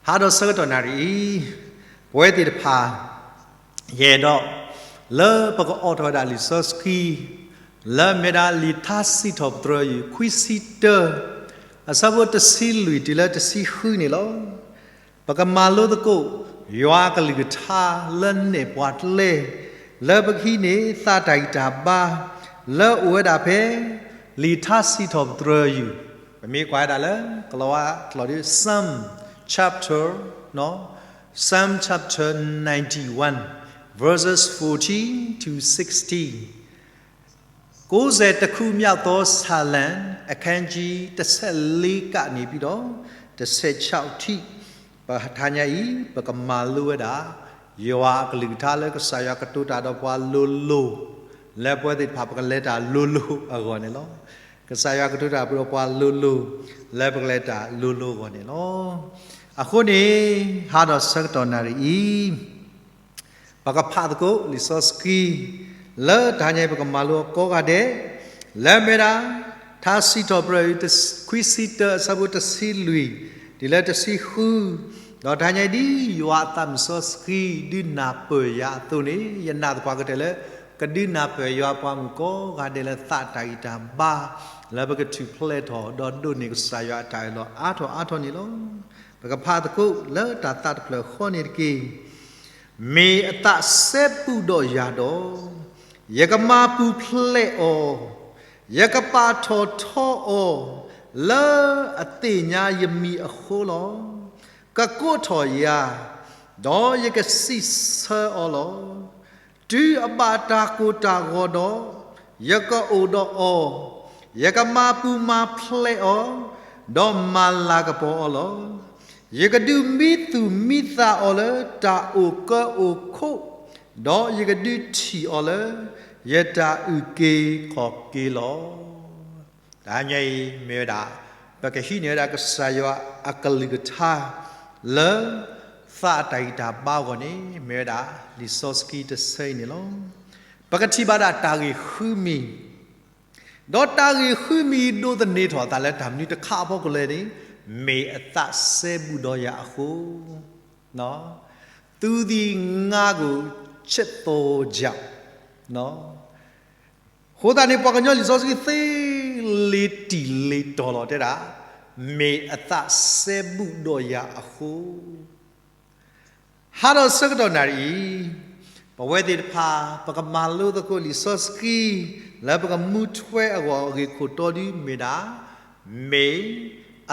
ဟါဒီးဆၢကတီၢ်နၣ်ရံၣ်အံၤ, ပဝဲသ့ၣ်တဖၣ် ယအဲၣ်ဒိး လၢပကအိးထီၣ်ဝဲဒၣ်လံာ်စီဆှံ လၢမ့ၢ်ဒၣ်လံာ်ထါစံးထီၣ်ပတြၢၤယွၤ ခွံဆံတၢ, အဆၢဖိတဆံလွံၢ်တုၤလၢတဆံဃုန့ၣ်လီၤ. ပကမၤလိသကိး ယွၤအကလုၢ်ကထါလၢနဲၣ်ပှၤကျဲ လၢပကဟံးန့ၢ်သးတၢ်ဂံၢ်တၢ်ဘါ လၢအအိၣ်ဝဲဒၣ်ဖဲ လံာ်ထါစံးထီၣ်ပတြၢၤယွၤ, ပမ့ၢ်ကွၢ်ဝဲဒၣ်လၢ ကလီၤဝါကျိာ်ဒီး Psalm chapter, Psalm chapter ninety-one, verses fourteen to sixteen. ကိုးဆယ်တစ်ခုမြောက်သောဆာလံ အခန်းကြီး တစ်ဆယ့်လေးကနေပြီးတော့ တစ်ဆယ့်ခြောက်ထိ ပတဟါညါအံၤ ပကမၤလိဝဲဒၣ် ယွၤအကလုၢ်ကထါလၢ ကစၢ်ယွၤကတိၤတၢ်ဒီးပှၤလိၤလိၤ လၢပဝဲသ့ၣ်တဖၣ် ပကလဲၤတၢ်လိၤလိၤအဂီၢ်န့ၣ်လီၤ. ကစၢ်ယွၤကတိၤတၢ်ဒီးပှၤလိၤလိၤ လၢပကလဲၤတၢ်လိၤလိၤအဂီၢ်န့ၣ်လီၤ. အဃိန့ၣ် ဟါဒီးဆၢကတီၢ်နၣ်ရံၣ်အံၤ ပကဖးသကိးလံာ်စီဆှံ လၢတဟါညါအံၤ ပကမၤလိအီၤကိးဂၤဒဲး, လၢမ့ၢ်ဒၣ် ထါစံးထီၣ်ပတြၢၤ ခွံဆံတၢ အဆၢဖိတဆံလွံၢ် တုၤလၢတဆံဃု, ဒီးတဟါညါအံၤ ဒ်ယွၤအသးမုၣ်စီဆှံ ဒုးနၢ်ပၢၢ်ယၤအသိးန့ၣ် ယနာ်သပှၢ်ကတၢၢ်လၢ ကဒုးနၢ်ပၢၢ်ယွၤပှၤမုၣ်ကိးဂၤဒဲးလၢသးတၢ်ဂံၢ်တၢ်ဘါ လၢပကထူၣ်ဖျဲးထီၣ် ဒီးဒိးန့ၢ်ကစၢ်ယွၤအတၢ်အၢၣ်လီၤအါထီၣ်အါထီၣ်န့ၣ်လီၤ. ပကဖးသကိးလၢတၢ်သးတဖျၢၣ်ဃီန့ၣ်တက့ၢ်. မ့ၢ်အသးစဲဘူးဒီးယၤဒီး, ယကမၤပူၤဖျဲးအီၤ, ယကပာ်ထီၣ်ထီအီၤ, လၢအသ့ၣ်ညါယမံၤအဃိလီၤ. ကကိးထီၣ်ယၤ, ဒီးယကစံးဆၢအီၤလီၤ. တုၤအဘၣ်တၢ်ကိၢ်တၢ်ဂီၤဒီး, ယကအိၣ်ဒီးအီၤ, ယကမၤပူၤမၤဖျဲးအီၤ, ဒီးမၤလၤကပီၤအီၤလီၤ. ယကဒုးမံသူၣ်မံသးအီၤလၢတၢ်အိၣ်ကၢအိၣ်ခိး, ဒီးယကဒုးထံၣ်အီၤလၢယတၢ်အုၣ်က့ၤခီၣ်က့ၤလီၤ. တဟါညါအံၤမ့ၢ်ဝဲဒၣ် ပကဟံးန့ၢ်ဝဲဒၣ်ကစၢ်ယွၤအကလုၢ်ကထါ လၢသးအတၢ်ဂံၢ်တၢ်ဘါအဂီၢ်န့ၣ် မ့ၢ်ဝဲဒၣ်လံာ်စီဆှံတဆၢအံၤန့ၣ်လီၤ. ပကထံၣ်ဘၣ်ဒၣ်တၢ်ဂ့ၢ်ဃုမံၤ, ဒီးတၢ်ဂ့ၢ်ဃုမံၤဒိးသန့ၤထီၣ်အသးလၢတၢ်မနုၤတခါအဖီခိၣ်လဲၣ်န့ၣ်, မ့ၢ်အသးစဲဘူးဒီးယၤအဃိ, သူသည်ငါ့ကိုချစ်သောကြောင့်, အဃိသတးန့ၣ် ပှၤကညီလံာ်စီဆှံသ့လံာ်တံၢ်လံာ်တီၤလီၤတဲဒၣ်, မ့ၢ်အသးစဲဘူးဒီးယၤအဃိ ဟါဒီးဆၢကတီၢ်နၣ်ရံၣ်အံၤ, ပဝဲသ့ၣ်တဖၣ် ပကမၤလိသကိးလံာ်စီဆှံ လၢပကမူထွဲအဂီၢ်အဂ့ၢ်ခိၣ်တီဒုမ့ၢ်ဒၣ်, မ့ၢ်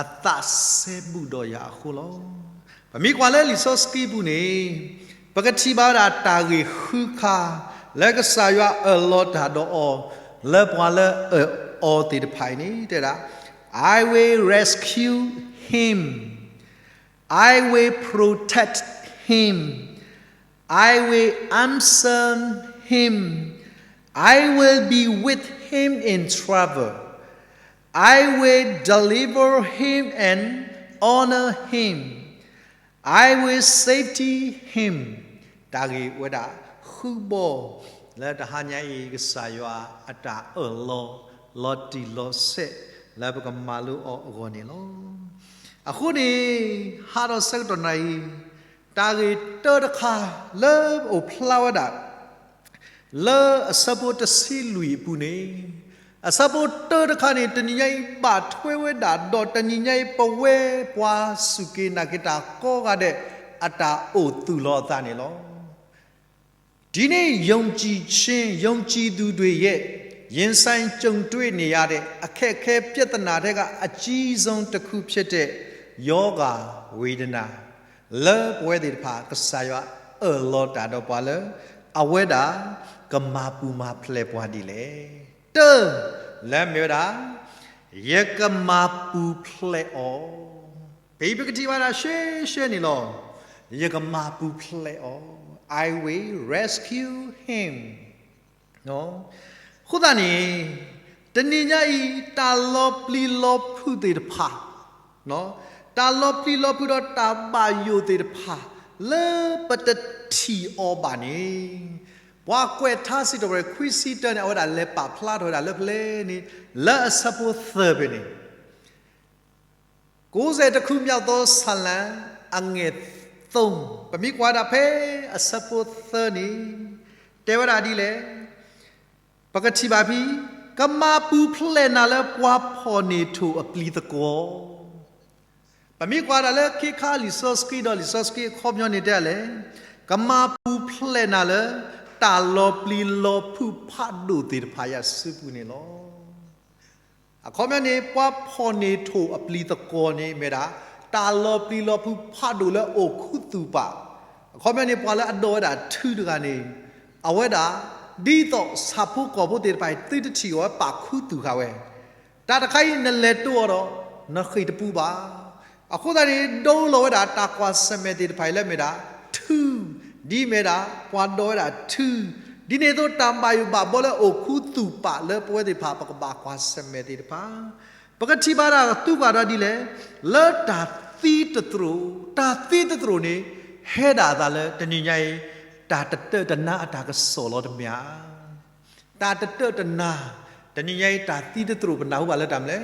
အသးစဲဘူးဒီးယၤအဃိလီၤ. ပမ့ၢ်ကွၢ်လၢလံာ်စီဆှံပူၤန့ၣ်, ပကထံၣ်ဘၣ်ဝဲဒၣ်တၢ်ဂ့ၢ်ဃုခါ လၢကစၢ်ယွၤအၢၣ်လီၤတၢ်ဒီးအီၤ လၢပှၤလၢအၢၣ်အီၤသ့ၣ်တဖၣ်အံၤန့ၣ် တဲဒၣ်, I will rescue him, I will protect him, I will ransom him, I will be with him in trouble, I will deliver him and honor him, I will safety him. တၢ်ဂ့ၢ်ဝဲဒၣ်ဃုဘီ လၢတဟါညါအံၤ ကစၢ်ယွၤအတၢ်အၢၣ်လီၤ လီၤတံၢ်လီၤဆဲး လၢပကမၤလိအီၤအဂီၢ်န့ၣ်လီၤ. အဃိန့ၣ် ဟါဒီးဆၢကတီၢ်နၣ်ရံၣ်အံၤ တၢ်ဂ့ၢ်တၢတခါလၢပအိၣ်ဖျါဝဲဒၣ် လၢအဆၢဖိတဆံလွံၢ်အပူၤန့ၣ်, အဆၢဖိတၢတခါန့ၣ် တနံၤညါအံၤဘၣ်ထွဲဝဲဒၣ် ဒီးတနံၤညါအံၤ ပဝဲပှၤစူၢ်က့ၤနာ်က့ၤတၢ်ကိးဂၤဒဲး အတၢ်အိၣ်သူၣ်လီၤအသးန့ၣ်လီၤ. ဒီနေ့ ယုံကြည်ခြင်း, ယုံကြည်သူတွေရဲ့ ရင်ဆိုင်ကြုံတွေ့နေရတဲ့ အခက်အခဲပြဿနာထဲက အကြီးဆုံးတစ်ခုဖြစ်တဲ့ ရောဂါဝေဒနာ လၢပဝဲသ့ၣ်တဖၣ် ကစၢ်ယွၤအၢၣ်လီၤတၢ်ဒီးပှၤလၢ အဝဲဒၣ်ကမၤပူၤမၤဖျဲးပှၤဒ်လဲၣ်. တၢ, လၢမ့ၢ်ဝဲဒၣ် ယကမၤပူၤဖျဲးအီၤ, ပပကထံၣ်ဘၣ်ဒၣ်ရှဲရှဲန့ၣ်လီၤ. ယကမၤပူၤဖျဲးအီၤ, I will rescue him. အဃိသတးန့ၣ် တနံၤညါအံၤ တၢ်လီၤပျံၤလီၤဖုးသ့ၣ်တဖၣ်, တၢ်လီၤပျံၤလီၤဖုးဒီးတၢ်ဘၣ်ယိၣ်သ့ၣ်တဖၣ် လၢပတထံၣ်အီၤဘၣ်န့ၣ်, ပှၤကွဲးထါစံးထီၣ်ပတြၢၤ ခွံဆံတၢန့ၣ် အဝဲဒၣ်လဲၤပာ်ဖျါထီၣ်ဝဲဒၣ်လၢဖဲလဲၣ်န့ၣ်, လၢအဆၢဖိသၢဖဲန့ၣ် ကိုးဆယ်တစ်ခုမြောက်သောဆာလံ, အခန်းကြီးတစ်ဆယ့်လေး, အငယ်သုံး, ပမ့ၢ်ကွၢ်ဒၣ်ဖဲအဆၢဖိသၢန့ၣ်, တဲဝဲဒၣ်ဒ်လဲၣ်, ပကထံၣ်ဘၣ်ဖဲ, ကမၤပူၤဖျဲးနၤလၢပှၤဖီၣ်န့ၢ်ထိၣ်အပျံၤသကွီၤ. ပမ့ၢ်ကွၢ်ဒၣ်လၢခ့ခါလံာ်စီဆှံဒီးလံာ်စီဆှံအခီပညီန့ၣ်တဲလဲၣ်, ကမၤပူၤဖျဲးနၤလၢ တၢ်လီၤပျံၤလီၤဖုးဖးဒိၣ်သ့ၣ်တဖၣ်အံၤအစုပူၤန့ၣ်လီၤ. အခီပညီန့ၣ် ပှၤဖီၣ်န့ၢ်ထိၣ်အပျံၤသကွီၤန့ၣ်မ့ၢ်ဒၣ် တၢ်လီၤပျံၤလီၤဖုးဖးဒိၣ်လၢအိၣ်ခူသူၣ်ပာ်, အခီပညီန့ၣ် ပှၤလၢအဒိးဝဲဒၣ်ထုတဂၤန့ၣ်, အဝဲဒၣ် ဒ်သိးဆၣ်ဖိကီၢ်ဖိသ့ၣ်တဖၣ်အံၤ သုတထံၣ်အီၤဝဲပာ်ခူသူၣ်ဃာ်ဝဲ, တၢ်တခါအံၤနလဲၤတိအီၤဒီး နဃ့ၢ်တပူၤဘၣ်. အဃိသတးန့ၣ် ဒိလီၤဝဲဒၣ်တၢ်ကွၢ်ဆၢၣ်မဲာ်သ့ၣ်တဖၣ်အံၤလၢမ့ၢ်ဒၣ်ထု, ဒ်မ့ၢ်ဒၣ် ပှၤဒိးဝဲဒၣ်ထု, ဒ်န့ၣ်အသိးတၢ်ဘၣ်ယိၣ်ဘၣ်ဘီလၢအိၣ်ခူသူၣ်ပာ်လၢပဝဲသ့ၣ်တဖၣ် ပကဘၣ်ကွၢ်ဆၢၣ်မဲာ်သ့ၣ်တဖၣ်, ပကထံၣ်ဘၣ်ဒၣ်သုကွၢ်ဒီးဒ်လဲၣ်, လၢတၢ်သံတသရိာ်, တၢ်သံတသရိာ်န့ၣ် ဟဲဒၣ်အသးလၢတနံၤညါအံၤ တၢ်တတၢၢ်တနါအတၢ်ကစီၣ်လီၤတမ့ၢ်ဧါ. တၢ်တတၢၢ်တနါ, တနံၤညါအံၤ တၢ်သံတသရိာ်ပနၢ်ဟူဘၣ်လၢတၢ်မနုၤလဲၣ်.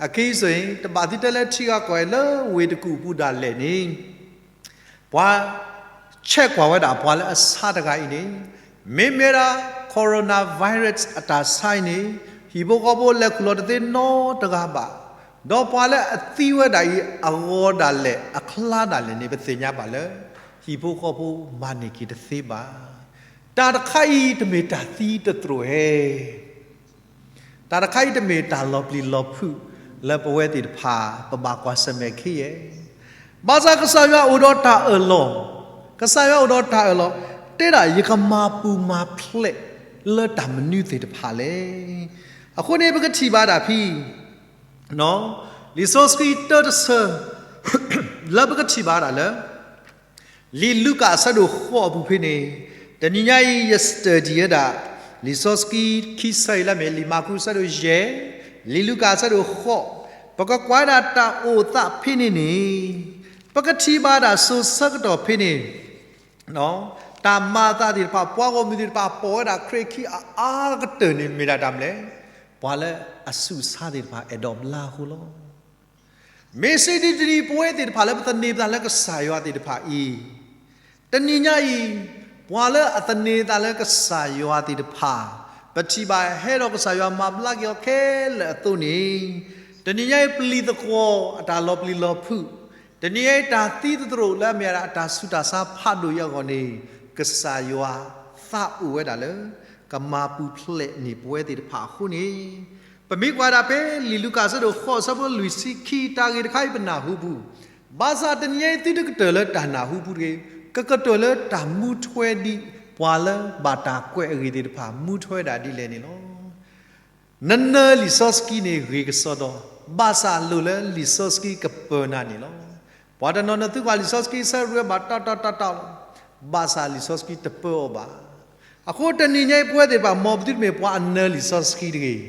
အခဲအံၤစ့ၢ် တဘၣ်သံတၢ်လၢထံဂၤကီၢ်ဂၤလၢဝ့ၢ်တကူၣ်ပူၤဒၣ်လဲာ်န့ၣ်, ပှၤဆဲးကွၢ်ဝဲဒၣ်ပှၤလၢအဆါတဂၤအံၤန့ၣ်, မ့မ့ၢ်ဒၣ် coronavirus အတၢ်ဆါအံၤန့ၣ်, ဟံၣ်ဖိဃီဖိလဲၤခူၣ်လီၤတသ့နီတဂၤဘၣ်. ဒီးပှၤလၢအသံဝဲဒၣ်အံၤ အဂီၤဒၣ်လဲာ် အချါဒၣ်လဲာ်န့ၣ် ပသ့ၣ်ညါဘၣ်လၢ ဟံၣ်ဖိဃီဖိမၤန့ၢ်က့ၤတသ့ဘၣ်. တၢ်တခါအံၤတမ့ၢ်တၢ်သံတသရိာ်ဧါ. တၢ်တခါအံၤတမ့ၢ်တၢ်လီၤပျံၤလီၤဖုးလၢပဝဲသ့ၣ်တဖၣ် ပဘၣ်ကွၢ်ဆၢၣ်မဲာ်ခဲအံၤ. ဘၣ်ဆၣ်ကစၢ်ယွၤအိၣ်ဒီးတၢ်အၢၣ်လီၤ, ကစၢ်ယွၤအိၣ်ဒီးတၢ်အၢၣ်လီၤ, တဲဒၣ်ယကမၤပူၤမၤဖျဲးလၢတၢ်မနုၤသ့ၣ်တဖၣ်လဲၣ်. အဃိန့ၣ် ပကထံၣ်ဘၣ်ဒၣ်ဖဲ လံာ်စီဆှံတၢတဆၢ လၢပကထံၣ်ဘၣ်ဒၣ်လၢ လံာ်လူၤကၣ်အဆၢဒိၣ်ဃိးအပူၤဖဲန့ၣ်, တနံၤညါအံၤ ယ study ဝဲဒၣ် လံာ်စီဆှံခံဆၢအံၤလၢမ့ၢ် လံာ်မၢ်ကူးအဆၢဒိၣ်ယဲၢ်, လံာ်လူၤကၣ်အဆၢဒိၣ်ဃိး, ပကကွၢ်ဒၣ်တၢ်အိၣ်သးဖဲန့ၣ်န့ၣ်, ပကထံၣ်ဘၣ်ဒၣ်စိၤဆၢကတီၢ်ဖဲန့ၣ် တၢ်မၤအသးသ့ၣ်တဖၣ် ပှၤဂီၢ်မုၢ်သ့ၣ်တဖၣ် ပိာ်ဝဲဒၣ်ခရံာ်ခံအအါကတၢၢ်န့ၣ် မ့ၢ်ဒၣ်တၢ်မနုၤလဲၣ်, ပှၤလၢအဆူးဆါသ့ၣ်တဖၣ် အဲၣ်ဒိးဘျါအဃိလီၤ. မ့ၢ်စ့ၢ်ဒ်တနံၤ ပဝဲသ့ၣ်တဖၣ်လၢပသန့ၤပသးလၢကစၢ်ယွၤသ့ၣ်တဖၣ်အံၤ, တနံၤညါအံၤ, ပှၤလၢအသန့ၤသးလၢကစၢ်ယွၤသ့ၣ်တဖၣ်, ပထံၣ်ဘၣ်ဟဲဒီးကစၢ်ယွၤမၤဘျါက့ၤအီၤခဲလၢာ်အသိးန့ၣ်, တနံၤညါအံၤပျံၤသကွီၤအတၢ်လီၤပျံၤလီၤဖုး, တနံၤညါအံၤတၢ်သံတသရိာ်လၢအမ့ၢ်ဝဲဒၣ်အတၢ်ဆူးတၢ်ဆါဖးဒိၣ်အံၤအဂီၢ်န့ၣ်, ကစၢ်ယွၤသးအိၣ်ဝဲဒၣ်လၢ ကမၤပူၤဖျဲးန့ၢ်ပဝဲသ့ၣ်တဖၣ်အဃိန့ၣ်, ပမ့ၢ်ကွၢ်ဒၣ်ဖဲလံာ်လူၤကၣ်အဆၢဒိၣ်ဃိးအဆၢဖိလွံၢ်ဆံခံ တၢ်ဂ့ၢ်တခါအံၤပနၢ်ဟူပူၤ, ဘၣ်ဆၣ်တနံၤညါအံၤသုတကတၢၢ်လၢတၢ်နၢ်ဟူပူၤတဂ့ၤ, ကကတၢၢ်လၢတၢ်မူထွဲဒ်ပှၤလၢဘၣ်တၢ်ကွဲးအဂ့ၢ်သ့ၣ်တဖၣ် မူထွဲဒၣ်ဒ်လဲၣ်န့ၣ်လီၤ. နနၢလံာ်စီဆှံန့ၣ်ဂ့ၤကစီဒီ, ဘၣ်ဆၣ်အလိၣ်လၢလံာ်စီဆှံကပၢၤနၤန့ၣ်လီၤ. ပှၤတနီၤနသုကွၢ်လံာ်စီဆှံအဆၢရူၢ်ဘၣ်တၢ်တၢ်တၢ်တၢ်လီၤ, ဘၣ်ဆၣ်လံာ်စီဆှံတပၢအီၤဘၣ်. အဃိတနံၤညါအံၤပဝဲသ့ၣ်တဖၣ် မ်ပသုတမ့ၢ်ပှၤအနၢလံာ်စီဆှံတဂ့ၤ,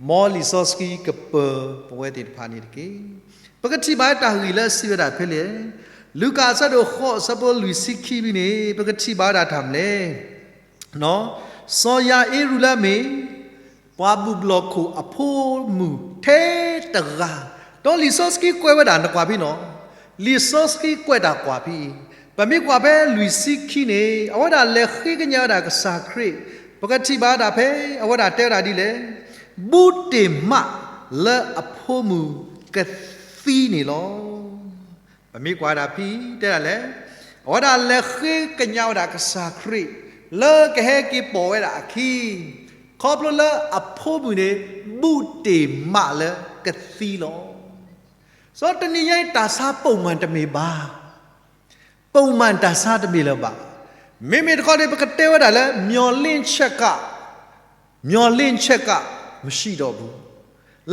မ်လံာ်စီဆှံကပၢၤပဝဲသ့ၣ်တဖၣ်န့ၣ်တက့ၢ်. ပကထံၣ်ဘၣ်တၢ်ဂ့ၢ်လၢအစံးဝဲဒၣ်ဖဲလဲၣ်, လူၤကၣ်အဆၢဒိၣ်ဃိးအဆၢဖိလွံၢ်ဆံခံဖဲန့ၣ် ပကထံၣ်ဘၣ်ဝဲဒၣ်တၢ်မနုၤလဲၣ် စီၤယၤအ့ရူၤလၢအမ့ၢ် ပှၤဘူၣ်ဘျီၣ်ခိၣ်အဖိမုၣ်ထဲတဂၤ, ဒီးလံာ်စီဆှံကွဲးဝဲဒၣ်နကွၢ်ဖဲနီၤ, လံာ်စီဆှံကွဲးတၢ်ကွၢ်ဖဲအံၤ, ပမ့ၢ်ကွၢ်ဖဲလွံၢ်ဆံခံန့ၣ် အဝဲဒၣ်လဲၤဃ့ကညးဝဲဒၣ်ကစၢ်ခရံာ်, ပကထံၣ်ဘၣ်ဝဲဒၣ်ဖဲ အဝဲဒၣ်တဲဝဲဒၣ်ဒ်လဲၣ်, ဘူးတ့ၢ်မးလၢအဖိမုၣ်ကသံန့ၣ်လီၤ. ပမ့ၢ်ကွၢ်ဒၣ်ဖဲတဲဒၣ်လဲၣ်, အဝဲဒၣ်လဲၤဃ့ကညးဝဲဒၣ်ကစၢ်ခရံာ် လၢကဟဲက့ၤပိာ်ဝဲဒၣ်အခံ, ခီဖျိလၢအဖိမုၣ်န့ၣ် ဘူးတ့ၢ်မးလၢကသံလီၤ. စီၤတနံၤညါအံၤတၢ်ဆါပိာ်မၤတမ့ၢ်ဘၣ်, ပိာ်မၤတၢ်ဆါတမ့ၢ်လၢၤဘၣ်. မ့မ့ၢ်တခီန့ၣ် ပကတဲဝဲဒၣ်လၢ မျှော်လင့်ချက်ကပ်, မျှော်လင့်ချက်ကပ် မရှိတော့ဘူး,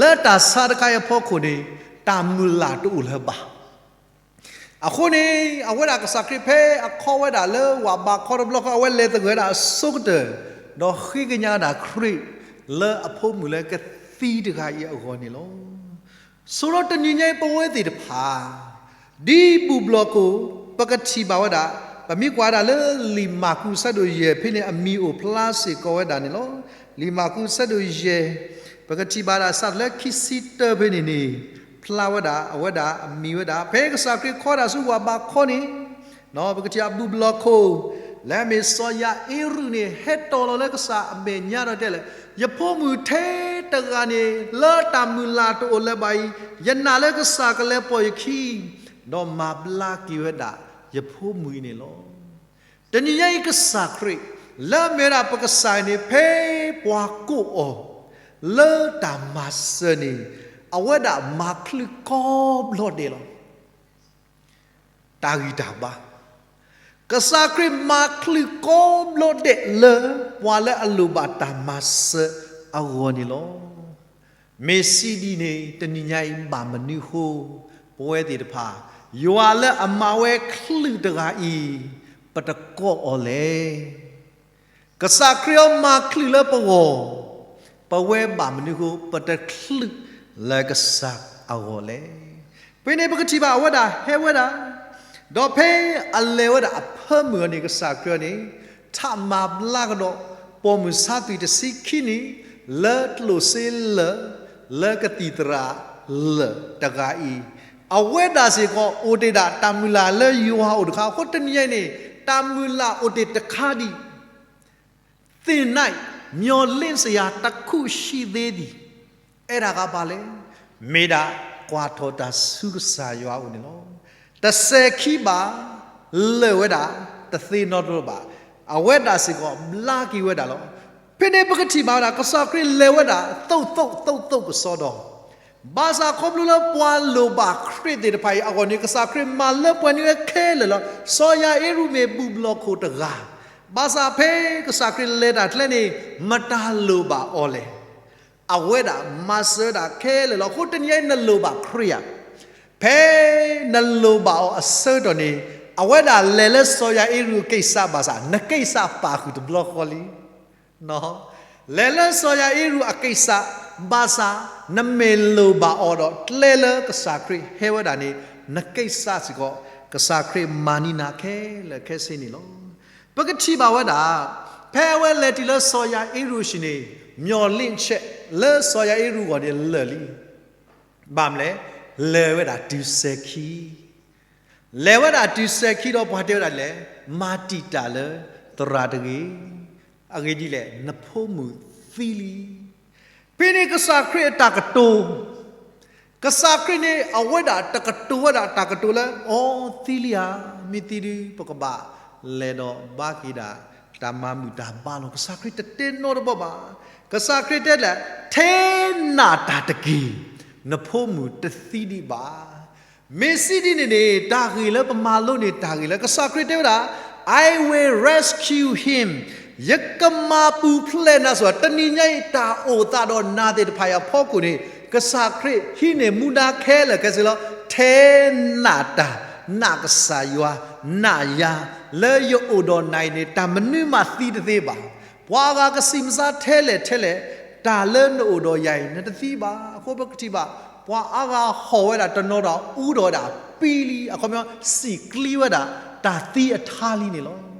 လၢတၢ်ဆါတခါအံၤအဖီခိၣ်န့ၣ် တၢ်မုၢ်လၢ်တအိၣ်လၢၤဘၣ်. အဃိန့ၣ် အဝဲဒၣ်ကစၢ်ခရံာ်ဖဲအခီဝဲဒၣ်လၢဝၣ်ဘးခီတဘျီဃီ အဝဲလဲၤသဂၢၢ်ဝဲဒၣ်အဆိကတၢၢ်, ဒီးဃ့ကညးဒၣ်ခရံာ် လၢအဖိမုၣ်လၢကသံတဂၤအံၤအဂီၢ်န့ၣ်လီၤ. ဆိဒီးတနံၤညါအံၤပဝဲသ့ၣ်တဖၣ် ဒ်ဘူၣ်ဘျီၣ်ခိၣ် ပကထံၣ်ဘၣ်ဝဲဒၣ်, ပမ့ၢ်ကွၢ်ဒၣ်လၢလံာ်မၢ်ကူးအဆၢဒိၣ်ယဲၢ်ဖဲန့ၣ် အမံၤအိၣ်ဖျါစ့ၢ်ကီးဝဲဒၣ်န့ၣ်လီၤ. လံာ်မၢ်ကူးအဆၢဒိၣ်ယဲၢ်, ပကထံၣ်ဘၣ်ဒၣ်စးထီၣ်လၢခံဆံတၢဖဲန့ၣ်န့ၣ်, ဖျါဝဲဒၣ် အဝဲဒၣ်အမံၤဝဲဒၣ် ဖဲကစၢ်ခရံာ်ခီဒၣ်ဆူဝၤဘးခီန့ၣ်, ပကထံၣ်အဘူၣ်ဘျီၣ်ခိၣ် လၢအမ့ၢ်စီၤယၤအ့ရူးန့ၣ် ဟဲတီၢ်လီၤလၢကစၢ်အမဲာ်ညါဒီးတဲလဲၣ်, ယဖိမုၣ်ထဲတဂၤန့ၣ် လၢတၢ်မုၢ်လၢ်တအိၣ်လၢၤဘၣ်အံၤ, ယနာ်လၢကစၢ်ကလဲၤပိာ်ယခံ ဒီးမၤဘျါက့ၤဝဲဒၣ် ယဖိမုၣ်အံၤန့ၣ်လီၤ. တနံၤညါအံၤကစၢ်ခရံာ် လၢအမ့ၢ်ဝဲဒၣ်ပကစၢ်န့ၣ် ဖဲပှၤကိးအီၤ လၢတၢ်မၤစၢၤန့ၣ် အဝဲဒၣ်မၤချုးကိးဘျီဒဲးလီၤ. တၢ်ဂံၢ်တၢ်ဘါ, ကစၢ်ခရံာ်မၤချုးကိးဘျီဒဲးလၢ ပှၤလၢအလိၣ်ဘၣ်တၢ်မၤစၢၤအဂီၢ်န့ၣ်လီၤ. မ့ၢ်စံးဒ်န့ၣ် တနံၤညါအံၤဘၣ်မနုၤအဃိ ပဝဲသ့ၣ်တဖၣ် ယွၤလၢအမၤဝဲချုးတဂၤအံၤ ပတကိးအီၤလဲၣ်. ကစၢ်ခရံာ်အီၤမၤချုးလၢပဂီၢ်, ပဝဲဘၣ်မနုၤအဃိ ပတချုးလၢကစၢ်အဂီၢ်လဲၣ်. ဖဲန့ၣ်ပကထံၣ်ဘၣ်အဝဲဒၣ်ဟဲဝဲဒၣ်, ဒီးဖဲအလဲၤဝဲဒၣ်အဖၢမုၢ်အီၤန့ၣ် ကစၢ်ခရံာ်အီၤန့ၣ် ထးမၤဘျါကဒီး ပိာ်မုၣ်ဆါသွံၣ်တဆံခံနံၣ် လၢကျိၣ်စ့လၢာ် လၢကသံၣ်သရၣ်လၢာ်တဂၤအံၤ, အဝဲဒၣ်စ့ၢ်ကီး အိၣ်တ့ၢ်ဒၣ်တၢ်မုၢ်လၢ်လၢယွၤအိၣ်တခါ အဃိတနံၤညါအံၤန့ၣ် တၢ်မုၢ်လၢ်အိၣ်တ့ၢ်တခါဒံး သင်၌ မျှော်လင့်စရာ တစ်ခုရှိသေးသည်. အဲဒါကဘာလဲ, မ့ၢ်ဒၣ်ကွၢ်ထီၣ်တၢ်ဆူကစၢ်ယွၤအအိၣ်န့ၣ်လီၤ. တစဲၤခံဘၣ်, လၢာ်ဝဲဒၣ်တသ့နီတဘျီဘၣ်. အဝဲဒၣ်စ့ၢ်ကီးဘျါက့ၤဝဲဒၣ်လီၤ. ဖဲန့ၣ်ပကထံၣ်ဘၣ်ဝဲဒၣ် ကစၢ်ခရံာ်လဲၤဝဲဒၣ် သိးသိးသိးသိးကစီဒီ, ဘၣ်ဆၣ်ခီဖျိလၢပှၤလိၣ်ဘၣ်ခရံာ်သ့ၣ်တဖၣ်အံၤအဂီၢ်န့ၣ် ကစၢ်ခရံာ်မၤလၢပှဲၤန့ၢ်ဝဲခဲလၢာ်လီၤ. စီၤယၤအ့ရူးမ့ၢ်ဘူၣ်ဘျီၣ်ခိၣ်တဂၤ, ဘၣ်ဆၣ်ဖဲကစၢ်ခရံာ်လဲၤတၢ်ကျဲန့ၣ် မတၤလိၣ်ဘၣ်အီၤလဲၣ်. အဝဲဒၣ်မၤစၢၤဒၣ်ခဲလၢာ်လီၤ. အဃိတနံၤညါအံၤနလိၣ်ဘၣ်ခရံာ်ဧါ, ဖဲနလိၣ်ဘၣ်အီၤအဆၢကတီၢ်န့ၣ် အဝဲဒၣ်လဲၤလၢစီၤယၤအ့ရူးအကံၢ်စးဘၣ်ဆၣ် နကံၢ်စးပာ်ဃုာ်တဘျီဃီလံ လဲၤလၢစီၤယၤအ့ရူးအကံၢ်စးဘၣ်ဆၣ် နမ့ၢ်လိၣ်ဘၣ်အီၤဒီး ကျဲလၢကစၢ်ခရံာ်ဟဲဝဲဒၣ်န့ၣ် နကံၢ်စးစ့ၢ်ကီး ကစၢ်ခရံာ်မၤန့ၢ်နၤခဲလၢာ်ခဲဆ့န့ၣ်လီၤ. ပကထံၣ်ဘၣ်ဝဲဒၣ် ဖဲအဝဲလဲၤတုၤလၢစီၤယၤအ့ရူးအဟံၣ်န့ၣ် မျှော်လင့်ချက် လၢစီၤယၤအ့ရူးအဂီၢ်န့ၣ်လၢာ်လံ. ဘၣ်မနုၤလဲၣ်, လဲၤဝဲဒၣ်တုၤစဲၤခံ လဲၤဝဲဒၣ်တုၤစဲၤခံဒီးပှၤတဲဝဲဒၣ်လဲၣ်, မၤတံာ်တာ်လၢသရၣ်တဂ့ၤ. အဂ့ၢ်ဒ်လဲၣ်, နဖိမုၣ်သံလံ. ဖဲန့ၣ်ကစၢ်ခရံာ်အတၢ်ကတိၤ, ကစၢ်ခရံာ်န့ၣ် အဝဲဒၣ်တကတိၤဝဲဒၣ်တၢ်ကတိၤလၢ အိ သံလံဧါ, မ့ၢ်သံဒုး ပကဘၣ်လဲၤဒီးဘါက့ၤဒၣ် တၢ်မၤမုာ်တၢ်ဘါလီၤ. ကစၢ်ခရံာ်တတဲနီတဘီဘၣ်. ကစၢ်ခရံာ်တဲလဲၣ်, ထဲနးတၢ်တက့ၢ်, နဖိမုၣ်တသံဒံးဘၣ်. မ့ၢ်စံးဒ်န့ၣ်န့ၣ် တၢ်ဂ့ၢ်လၢပမၤလိန့ၣ် တၢ်ဂ့ၢ်လၢကစၢ်ခရံာ်တဲဝဲဒၣ်, I will rescue him, ယကမၤပူၤဖျဲးနၤစ့ၢ်ကီး. တနံၤညါအံၤ တၢ်အိၣ်သးဒီးနၤသ့ၣ်တဖၣ်အံၤအဖီခိၣ်န့ၣ် ကစၢ်ခရံာ်ဟံးန့ၢ်မူဒါခဲလၢာ်ခဲဆ့လီၤ. ထဲနးတၢ်, နးကစၢ်ယွၤ, နးယၤ, လၢယအိၣ်ဒီးနၤအံၤန့ၣ် တၢ်မနုၤမးသံတသ့ဘၣ်. ပှၤအါဂၤကစံးမဆါထဲလဲၣ်ထဲလဲၣ်, တၢ်လၢနအိၣ်ဒီးယၤအံၤ နတသံဘၣ်. အဃိပကထံၣ်ဘၣ် ပှၤအါဂၤဟီၣ်ဝဲဒၣ်တနီၤဒီး အူဒီးဝဲဒၣ်ပံလံ, အခီပညီ စံၣ်ကျံဝဲဒၣ် တၢ်သံအထါလံန့ၣ်လီၤ.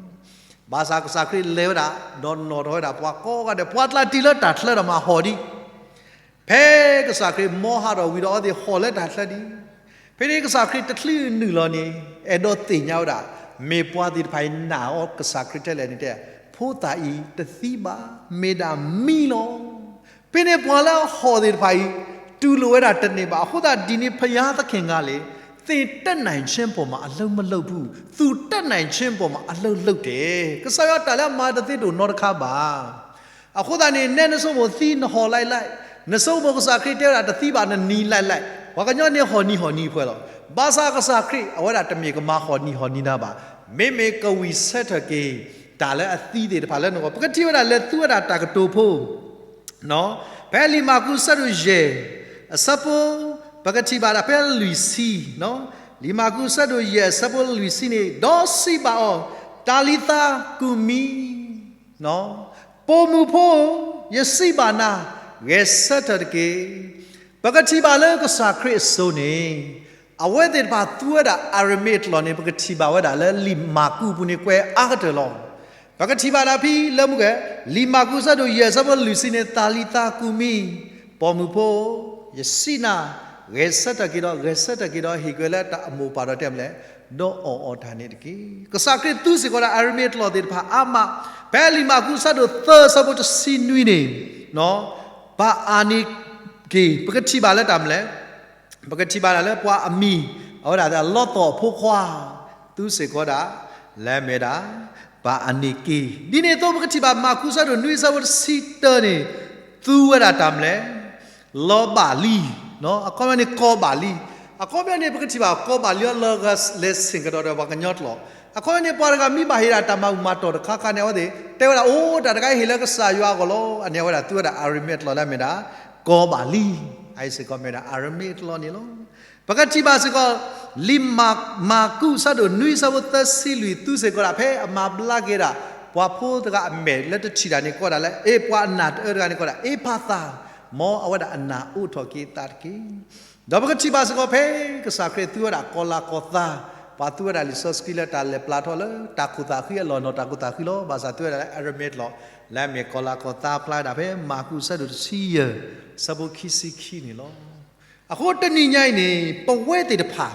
ဘၣ်ဆၣ်ကစၢ်ခရံာ်လဲၤဝဲဒၣ် ဒီးနီၣ်ထီၣ်ဝဲဒၣ်ပှၤကိးဂၤဒဲး, ပှၤကျါတံၢ်လၢတၢ်ချၢဒီးမၤဟီၣ်ဒံး ဖဲကစၢ်ခရံာ်မ်ဟးထီၣ်ဝံၤဒီးအဝဲသ့ၣ်ဟီၣ်လၢတၢ်ချၢဒံး, ဖဲန့ၣ်ကစၢ်ခရံာ်တချုးနုာ်လီၤန့ၣ် အဲၣ်ဒိးသ့ၣ်ညါဝဲဒၣ် မ့ၢ်ပှၤသ့ၣ်တဖၣ်အံၤနာ်အီၤကစၢ်ခရံာ်ထဲလဲၣ်န့ၣ်တဲ, ဖိသၣ်အံၤတသံဘၣ်, မ့ၢ်ဒၣ်မံလီၤ. ဖဲန့ၣ်ပှၤလၢအဟီၣ်သ့ၣ်တဖၣ်အံၤ တူၢ်လိာ်ဝဲဒၣ်တန့ၢ်ဘၣ်. အဃိသတးဒ်န့ၣ် ဘုရားသခင်ကလည်း သင်တတ်နိုင်ခြင်းပေါ်မှာ အလုပ်မလုပ်ဘူး, သူတတ်နိုင်ခြင်းပေါ်မှာ အလုပ်လုပ်တယ်. ကစၢ်ယွၤတၢ်လၢအမၤတသ့တအိၣ်နီတခါဘၣ်. အဃိသတးန့ၣ် နဲနဆိကမိၣ်သံနဟီၣ်လၢ်လၢ်, နဆိကမိၣ်ကစၢ်ခရံာ်တဲဝဲဒၣ်တသံဘၣ်နနံၤလၢ်လၢ်, ပှၤကညီန့ၣ်ဟီၣ်နံၤဟီၣ်နံၤဖဲလီၤ. ဘၣ်ဆၣ်ကစၢ်ခရံာ် အဝဲဒၣ်တမ့ၢ်ကမၤဟီၣ်နံၤဟီၣ်နံၤနၤဘၣ်. မ့မ့ၢ်ကဝံၣ်ဆၢထၢၣ်က့ၤ တၢ်လၢအသံသ့ၣ်တဖၣ်လၢနဂီၢ်, ပကထံၣ်ဝဲဒၣ်လဲၤသူဝဲဒၣ်တၢ်ကတိၤဖိ ဖဲလံာ်မၢ်ကူးအဆၢဒိၣ်ယဲၢ် အဆၢဖိ ပကထံၣ်ဘၣ်ဒၣ်ဖဲလွံၢ်ဆံ, လံာ်မၢ်ကူးအဆၢဒိၣ်ယဲၢ်အဆၢဖိလွံၢ်ဆံန့ၣ်, ဒီးစံးဘၣ်အီၤ, တၤလံသါကူၤမံ, ပိာ်မုၣ်ဖိ, ယစံးဘၣ်နၤ, ဂဲၤဆၢထၢၣ်တက့ၢ်. ပကထံၣ်ဘၣ်လၢကစၢ်ခရံာ်အစိၤန့ၣ် အဝဲသ့ၣ်တဖၣ်သူဝဲဒၣ်အၤရမ့းအကျိာ်န့ၣ် ပကထံၣ်ဘၣ်ဝဲဒၣ်လၢလံာ်မၢ်ကူးအပူၤန့ၣ် ကွဲးအါကတၢၢ်လီၤ. ပကထံၣ်ဘၣ်ဒၣ်ဖဲလၢမူကဲ, လံာ်မၢ်ကူးအဆၢဒိၣ်ယဲၢ်အဆၢဖိလွံၢ်ဆံန့ၣ်, တၤလံသါကူၤမံ, ပိာ်မုၣ်ဖိ, ယစံးနၤ, ဂဲၤဆၢထၢၣ်က့ၤဒီး ဂဲၤဆၢထၢၣ်က့ၤဒီး ဟ့ၣ်ကွဲလၢတၢ်အမိၢ်ပၢ်ဒီးတဲမလဲၣ်, ဒီးအီၣ်အီၤတၢ်န့ၣ်တက့ၢ်. ကစၢ်ခရံာ်သူစ့ၢ်ကီးဒၣ် အၤရမ့ၣ်အကျိာ်သ့ၣ်တဖၣ်အါမး, ဖဲလံာ်မၢ်ကူးအဆၢဒိၣ်သၢအဆၢဖိတဆံနွံန့ၣ်, ဘၣ်အါန့ၢ်က့ၤ, ပကထံၣ်ဘၣ်လၢတၢ်မလဲၣ်, ပကထံၣ်ဘၣ်ဒၣ်လၢပှၤအမံၤ, အဝဲဒၣ်လီသီၣ်အဖိခွါ, သူစ့ၢ်ကီးဒၣ်, လၢအမ့ၢ်ဒၣ်, ဘၣ်အါန့ၢ်က့ၤ, ဒ်န့ၣ်အသိးပကထံၣ်ဘၣ်မၢ်ကူးအဆၢဒိၣ်နွံအဆၢဖိတဆံတၢန့ၣ်, သူဝဲဒၣ်တၢ်မလဲၣ် လီၤဘၣ်လံ, အခီပညီန့ၣ်ကီဘၣ်လံ, အခီပညီန့ၣ် ပကထံၣ်ဘၣ်ကီဘၣ်လံအီၤလၢဂၤလဲၤဆ့ၣ်ကဒီးဒီးပှၤကညီကျိာ်, အခီပညီန့ၣ် ပှၤတဂၤမ့ၢ်ဘၣ်ဟ့ၣ်ဒၣ်တၢ်မၤဘူၣ်မၤတီၢ်တခါခါန့ၣ် အဝဲသ့ၣ် တဲဝဲဒၣ် အိၣ် တၢ်တခါအံၤဟ့ၣ်လၢကစၢ်ယွၤအဂီၢ်လီၤ, အန့ၣ်အဝဲဒၣ်သူဝဲဒၣ်အၤရမ့ၣ်အကျိာ်လၢအမ့ၢ်ဒၣ်, ကီဘၣ်လံ, အအံၤစ့ၢ်ကီးမ့ၢ်ဒၣ်အၤရမ့ၣ်အကျိာ်န့ၣ်လီၤ. ပကထံၣ်ဘၣ်စ့ၢ်ကီး, လံာ်မၢ်ကူးအဆၢဒိၣ်နွံအဆၢဖိသၢဆံလွံၢ် သူစ့ၢ်ကီးဒၣ်ဖဲအမၤဘျါက့ၤဒၣ်, ပှၤဖိတဂၤအမဲာ်လၢတထံၣ်တၢ်န့ၣ်ကီးဒၣ်လၢ အ့ ပှၤအနၢ်တအၢတဂၤန့ၣ်ကီးဒၣ် အ့ဖၤသး, မ်အဝဲဒၣ်အနၢ်အိးထီၣ်က့ၤအသးတက့ၢ်. ဒီးပကထံၣ်ဘၣ်စ့ၢ်ကီးဖဲ, ကစၢ်ခရံာ်သူဝဲဒၣ်ကီၤလၤကီၤသါ, ပှၤသူဝဲဒၣ်လံာ်စီဆှံလၢတၢ်လဲၤပျၢ်ထီၣ်လၢတၢ်ခိၣ်သၣ်ဃံအလီၢ်နီၢ်တၢ်ခိၣ်သၣ်ဃံလီၤ, ဘၣ်ဆၣ်သူဝဲဒၣ်လၢအၤရမ့ၣ်အကျိာ်, လၢအမ့ၢ်ကီၤလၤကီၤသါဖျါဒၣ်ဖဲမၢ်ကူးအဆၢဒိၣ်တဆံယဲၢ်, အဆၢဖိခံဆံခံန့ၣ်လီၤ. အဃိတနံၤညါအံၤန့ၣ် ပဝဲသ့ၣ်တဖၣ်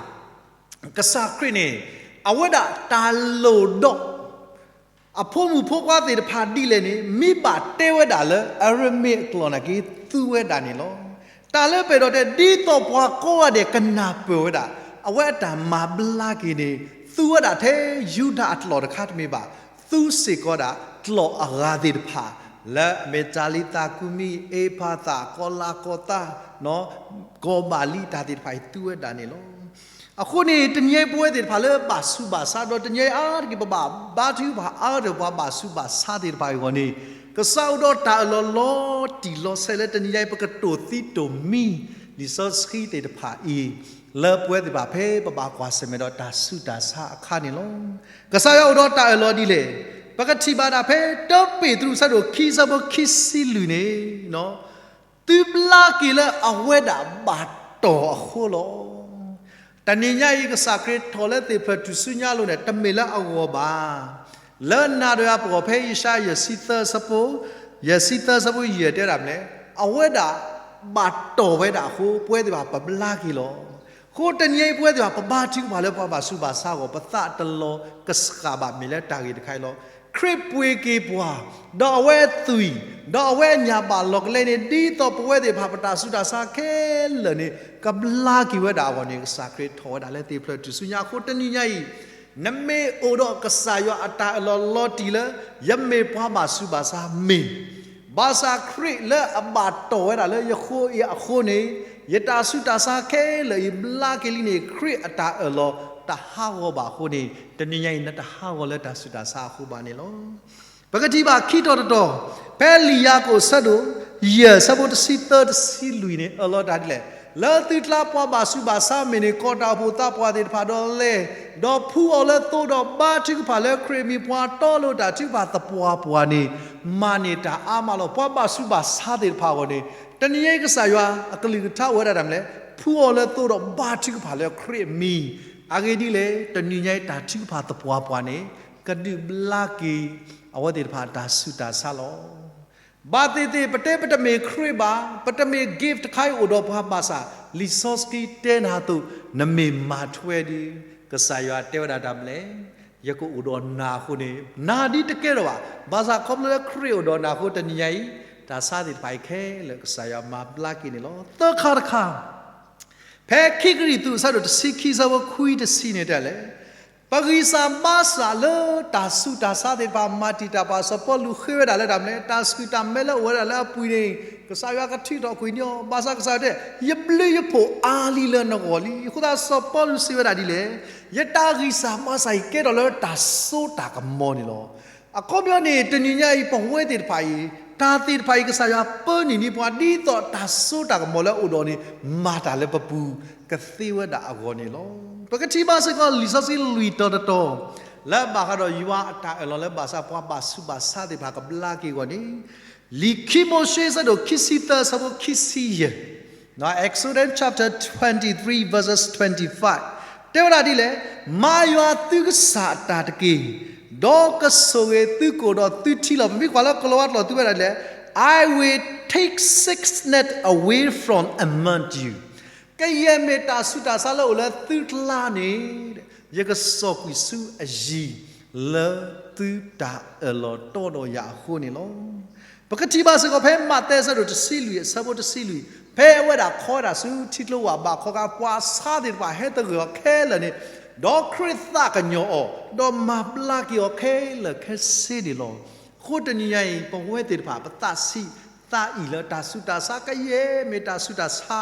ကစၢ်ခရံာ်န့ၣ်, အဝဲဒၣ်တၢ်လိၣ်ဒီး အဖိမုၣ်ဖိခွါသ့ၣ်တဖၣ်ဒ်လဲၣ်န့ၣ် မ့ၢ်ဘၣ်တဲဝဲဒၣ်လၢအၤရမ့ၣ်အကျိာ်နာ်က့ သူဝဲဒၣ်န့ၣ်လီၤ. တၢ်လၢပအဲၣ်ဒိးတဲ ဒ်သိးပှၤကိးဂၤဒဲးကနၢ်ပၢၢ်ဝဲဒၣ်, အဝဲအတၢ်မၤဘျါက့ၤန့ၣ်, သူဝဲဒၣ်ထဲယူဒၤအကျိာ်တခါတမ့ၢ်ဘၣ်, သူစ့ၢ်ကီးဒၣ်ကျိာ်အဂၤသ့ၣ်တဖၣ်, လၢအမ့ၢ်တၤလံၤသးကူမံ, အ့ဖၤသး, ကီၤလၤကီၤသါ, ကီၤဘၣ်လံ တၢ်သ့ၣ်တဖၣ်အံၤသူဝဲဒၣ်န့ၣ်လီၤ. အဃိန့ၣ် တနံၤအံၤပဝဲသ့ၣ်တဖၣ်လၢဘၣ်ဆူးဘၣ်ဆါ ဒီးတနံၤအံၤအါတက့ၢ် ပဘၣ်ဘါထုကဖၣ်အါထီၣ်ပှၤဘၣ်ဆူးဘၣ်ဆါသ့ၣ်တဖၣ်အံၤအဂီၢ်န့ၣ်, ကစၢ်အိၣ်ဒီးတၢ်အၢၣ်လီၤလီၤတံၢ်လီၤဆဲးလၢတနံၤအံၤ ပကတိၢ်သံတိၢ်မံ လံာ်စီဆှံသ့ၣ်တဖၣ်အံၤ, လၢပဝဲသ့ၣ်တဖၣ်ဖဲပဘၣ်ကွၢ်ဆၢၣ်မဲာ်ဒီးတၢ်ဆူးတၢ်ဆါအခါန့ၣ်လီၤ. ကစၢ်ယွၤအိၣ်ဒီးတၢ်အၢၣ်လီၤဒ်လဲၣ်. ပကထံၣ်ဘၣ်ဒၣ်ဖဲတၢပ့းတရူးအဆၢဒိၣ်ခံ အဆၢဖိခံဆံလွံၢ်န့ၣ်, သုဘျါက့ၤလၢအဝဲဒၣ်ဘၣ်တီၢ်အဃိလီၤ. တနံၤညါအံၤ ကစၢ်ခရံာ်ထီၣ်လၢသ့ၣ်ဖျၢၣ်ထူၣ်စုညါအလိၤန့ၣ် တမ့ၢ်လၢအဂီၢ်ဘၣ်. လၢနၤဒီးယၤပဂီၢ် ဖဲယၡါယၤ ယဲၢ်ဆံသၢအဆၢဖိ, ယဲၢ်ဆံသၢအဆၢဖိယဲၢ်တဲဒၣ်မနုၤလဲၣ်, အဝဲဒၣ်ဘၣ်တီၢ်ဝဲဒၣ်အဃိ ပဝဲသ့ၣ်တဖၣ်ပဘျါက့ၤလီၤ. အဃိတနံၤအံၤ ပဝဲသ့ၣ်တဖၣ်ပဘါထုကဖၣ်လၢပှၤဘၣ်ဆူးဘၣ်ဆါအဂီၢ် ပသးတလီၤကဆှၣ်ဘၣ် မ့ၢ်လၢတၢ်ဂ့ၢ်တခါအံၤလီၤ. ခရံာ်ပှ့ၤက့ၤပှၤ, ဒီးအဝဲအသွံၣ်, ဒီးအဝဲအညၣ်ဘၣ်လီၤကလဲန့ၣ် ဒ်သိးပဝဲသ့ၣ်တဖၣ်ပတၢ်ဆူးတၢ်ဆါခဲလၢာ်န့ၣ် ကဘျါက့ၤဝဲဒၣ်အဂီၢ်န့ၣ် ကစၢ်ခရံာ်ထီၣ်ဝဲဒၣ်လၢသ့ၣ်ဖျၢၣ်ထူၣ်စုညါအဃိ တနံၤညါအံၤ နမ့ၢ်အိၣ်ဒီးကစၢ်ယွၤအတၢ်အၢၣ်လီၤလီၤတံၢ်လၢ ယမ့ၢ်ပှၤဘၣ်ဆူးဘၣ်ဆါမ့ၢ် ဘၣ်ဆၣ်ခရံာ်လၢအဘၣ်တီၢ်ဝဲဒၣ်လၢယဃိအံၤအဃိန့ၣ်, ယတၢ်ဆူးတၢ်ဆါခဲလၢာ်အံၤဘျါက့ၤလံန့ၣ် ခရံာ်အတၢ်အၢၣ်လီၤတဟးဂီၤဘၣ်အဃိန့ၣ် တနံၤညါအံၤ နတဟးဂီၤလၢတၢ်ဆူးတၢ်ဆါအဃိဘၣ်န့ၣ်လီၤ. ပကထံၣ်ဘၣ်ခံထီၣ်တတီၢ်, ဖဲလံာ်ယၤကိာ်အဆၢဒိၣ်ယဲၢ် အဆၢဖိတဆံသၢ တဆံလွံၢ်န့ၣ် အၢၣ်လီၤတၢ်ဒ်လဲၣ်, လၢသုကျါပှၤဘၣ်ဆူးဘၣ်ဆါမ့ၢ်န့ၣ် ကိးတၢ်အိၣ်ဖှိၣ်သးပှၢ်သ့ၣ်တဖၣ်ဒီးလဲၤ, ဒီးဖှူအီၤလၢသိ ဒီးဘါထုကဖၣ်လၢခရံာ်မ့ၢ်ပှၤတီလိၤတၢ်ထုကဖၣ်သပှၢ်ပှၢ်န့ၣ် မၤန့ၢ်တၢ်အါမးလီၤ. ပှၤဘၣ်ဆူးဘၣ်ဆါသ့ၣ်တဖၣ်အဂီၢ်န့ၣ် တနံၤညါအံၤကစၢ်ယွၤအကလုၢ်ကထါအိၣ်ဝဲဒၣ်တၢ်မနုၤလဲၣ်, ဖှူအီၤလၢသိဒီးဘါထုကဖၣ်လၢခရံာ်အမံၤ, အဂ့ၢ်ဒ်လဲၣ် တနံၤညါအံၤတၢ်ထုကဖၣ်သပှၢ်ပှၢ်န့ၣ် ကဒုးဘျါက့ၤ အဝဲသ့ၣ်တဖၣ်တၢ်ဆူးတၢ်ဆါလီၤ. ဘၣ်သ့ၣ်သ့ၣ် ပတဲပတမ့ၢ်ခရံာ်ဘၣ်, ပတမ့ၢ် gift တခါအံၤအိၣ်ဒီးပှၤဘၣ်ဆၣ် လံာ်စီဆှံတဲနၤအသိး နမ့ၢ်မၤထွဲဒီး ကစၢ်ယွၤတဲဝဲဒၣ်တၢ်မနုၤလဲၣ်, ယကအိၣ်ဒီးနၤအဃိန့ၣ် နၤဒ်တကဲထီၣ်ဘၣ်. ဘၣ်ဆၣ်ခီဖျိလၢခရံာ်အိၣ်ဒီးနၤအဃိ တနံၤညါအံၤ တၢ်ဆါသ့ၣ်တဖၣ်အံၤခဲလၢာ် ကစၢ်ယွၤမၤဘျါက့ၤန့ၣ်လီၤ. သၢခါတခါ, ဖဲခံကရံၣ်သူး အဆၢဒိၣ်တဆံခံ အဆၢဖိခွံ တဆံန့ၣ်တဲလဲၣ်, ပဂံၢ်စၢ်ဘါစၢ်လၢတၢ်ဆူးတၢ်ဆါသ့ၣ်တဖၣ် မၤတံာ်တာ်ပှၤ စီၤပီလူးဃ့ဝဲဒၣ်လၢတၢ်မနုၤလဲၣ်, တၢ်ဆူၣ်တၢ်မဲလၢအိၣ်ဝဲဒၣ်လၢအပူၤန့ၣ် ကစၢ်ယွၤကထုးထီၣ်ကွံာ်န့ၢ်အီၤ, ဘၣ်ဆၣ်ကစၢ်ယွၤတဲ ယဘျုးယဖှိၣ်အါလံလၢနဂီၢ်လံ. အဃိသတး စီၤပီလူးစံးဝဲဒၣ်ဒ်လဲၣ်, ယတၢ်ဂံၢ်စၢ်ဘါစၢ်အံၤ ကဲထီၣ်လၢတၢ်စိတၢ်ကမီၤန့ၣ်လီၤ. အခီပညီန့ၣ် တနံၤညါအံၤ ပဝဲသ့ၣ်တဖၣ်အံၤ တၢ်သ့ၣ်တဖၣ်အံၤ ကစၢ်ယွၤပၢနုာ်န့ၢ်ပှၤ ဒ်သိးတၢ်စိတၢ်ကမီၤလၢအအိၣ်ဒီးန့ၣ် မၤတၢ်လၢပပူၤကသ့ဝဲဒၣ်အဂီၢ်န့ၣ်လီၤ. ပကထံၣ်ဘၣ်စ့ၢ်ကီး လံာ်စီဆှံလွံၢ်တီၤတတီၤ လၢဘၣ်ဃးဒီးယွၤအတၢ်အၢၣ်လီၤလၢဘၣ်ဆၣ်ပှၤဘၣ်ဆူးဘၣ်ဆါသ့ၣ်တဖၣ်ကဘျါက့ၤအဂီၢ်န့ၣ် လံာ်ခံမိၤၡ့ အဆၢဒိၣ်ခံဆံသၢ အဆၢဖိခံဆံယဲၢ်, Exodus chapter twenty-three verses twenty-five တဲဝဲဒၣ်ဒ်လဲၣ်, မၤယွၤသုကစၢ်အတၢ်တက့ၢ်, ဒီးကဆိၣ်ဂ့ၤသုကိၣ်ဒီးသုထံလီၤ. ပမ့ၢ်ကွၢ်လၢကလံးဝါကျိာ် သူဝဲဒၣ်ဒ်လဲၣ်, I will take sickness away from among you. ကယဲၢ်မ့ၢ်တၢ်ဆူးတၢ်ဆါလၢအိၣ်လၢသုကျါန့ၣ်, ယကစိာ်ကွံာ်ဆူအယံၤ လၢသုတၢ်အၢၣ်လီၤတီဒီးယၤအဃိန့ၣ်လီၤ. ပကထံၣ်ဘၣ်စ့ၢ်ကီးဖဲမးသဲအဆၢဒိၣ်တဆံလွံၢ် အဆၢဖိတဆံလွံၢ်, ဖဲအဝဲဒၣ်ခီဝဲဒၣ်ဆူထံကျိဝၢ်ဘးခီခါ ပှၤဆါသ့ၣ်တဖၣ်ဟဲသဂၢၢ်အီၤခဲလၢာ်န့ၣ်, ဒီးခရံာ်သးကညီၤအီၤ, ဒီးမၤဘျါက့ၤအီၤခဲလၢာ်ခဲဆ့န့ၣ်လီၤ. အဃိတနံၤညါအံၤ ပဝဲသ့ၣ်တဖၣ် ပသးဆံးသးအံၤလၢတၢ်ဆူးတၢ်ဆါ ကယဲၢ်မ့ၢ်တၢ်ဆူးတၢ်ဆါ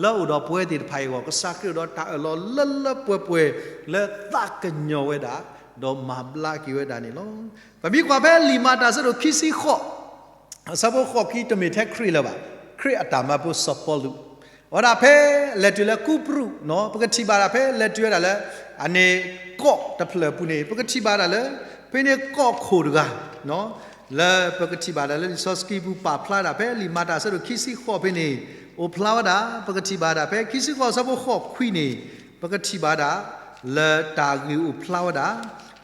လၢအအိၣ်ဒီးပဝဲသ့ၣ်တဖၣ်အံၤအဂီၢ် ကစၢ်ခရံာ်အိၣ်ဒီးတၢ်အၢၣ်လီၤလၢလၢပှဲၤပှဲၤ လၢသးကညီၤဝဲဒၣ် ဒီးမၤဘျါက့ၤဝဲဒၣ်န့ၣ်လီၤ. ပမ့ၢ်ကွၢ်ဖဲလံာ်မၤတၢ်အဆၢဒိၣ်ခံဆံဃိး အဆၢဖိဃိးခံ တမ့ၢ်ထဲခရံာ်လၢၤဘၣ်, ခရံာ်အတၢ်မၢဖိစီၤပီလူး, အဝဲဒၣ်ဖဲလဲၤတုၤလၢကူပရူး, ပကထံၣ်ဘၣ်ဒၣ်ဖဲလဲၤတုၤဝဲဒၣ်လၢ အန့ၣ်ကီးတဖျၢၣ်အပူၤန့ၣ် ပကထံၣ်ဘၣ်ဒၣ်လၢ ဖဲန့ၣ်ကီးခိၣ်တဂၤ လၢပကထံၣ်ဘၣ်ဒၣ်လၢလံာ်စီဆှံပူၤပာ်ဖျါဒၣ်ဖဲလံာ်မၤတၢ်အဆၢဒိၣ်ခံဆံဃိးဖဲန့ၣ် အိၣ်ဖျါဝဲဒၣ်, ပကထံၣ်ဘၣ်ဒၣ်ဖဲခံဆံဃိးအဆၢဖိဃိးခွံန့ၣ် ပကထံၣ်ဘၣ်ဒၣ် လၢတၢ်ဂ့ၢ်အိၣ်ဖျါဝဲဒၣ်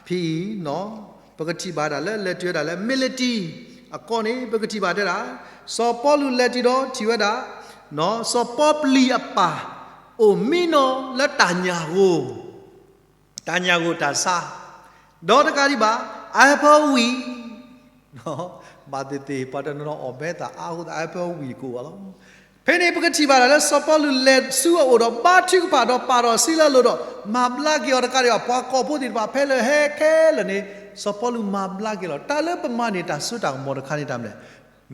ဖဲအံၤ ပကထံၣ်ဘၣ်ဒၣ်လၢလဲၤတုၤဝဲဒၣ်လၢ မ့လ့တံ အကီၢ်န့ၣ် ပကထံၣ်ဘၣ်တဲဒၣ်, စီၤပီလူးလဲၤတုၤဒီးထံၣ်ဝဲဒၣ် စီၤပီပျံၤအပၢ် အိၣ်မံနီၤလၢတၢ်ညၣ်ဂိၢ် တၢ်ညၣ်ဂိၢ်တၢ်ဆါ, ဒီးတကးဒံးဘၣ် အပၢဝံၣ် ဘၣ်သ့ၣ်သ့ၣ် ပှၤတနီၤနီၤအီၣ်မဲတၢ်အါအဃိသတး အပၢဝံၣ်ကအိၣ်လီၤ. ဖဲန့ၣ်ပကထံၣ်ဘၣ်ဒၣ်လၢ စီၤပီလူးလဲၤဆူအအိၣ်ဒီးဘါထုကဖၣ်ဒီးပာ်ထီၣ်စံးလၢအလိၤဒီး မၤဘျါက့ၤအီၤတကးဒံးဘၣ် ပှၤကီၢ်ဖိသ့ၣ်တဖၣ်ဖဲလၢဟဲခဲလၢာ်န့ၣ် စီၤပီလူးမၤဘျါက့ၤလီၤ. တၢ်လၢပမၤန့ၣ် တၢ်စိတၢ်ကမီၤတခါန့ၣ်တၢ်မနုၤလဲၣ်.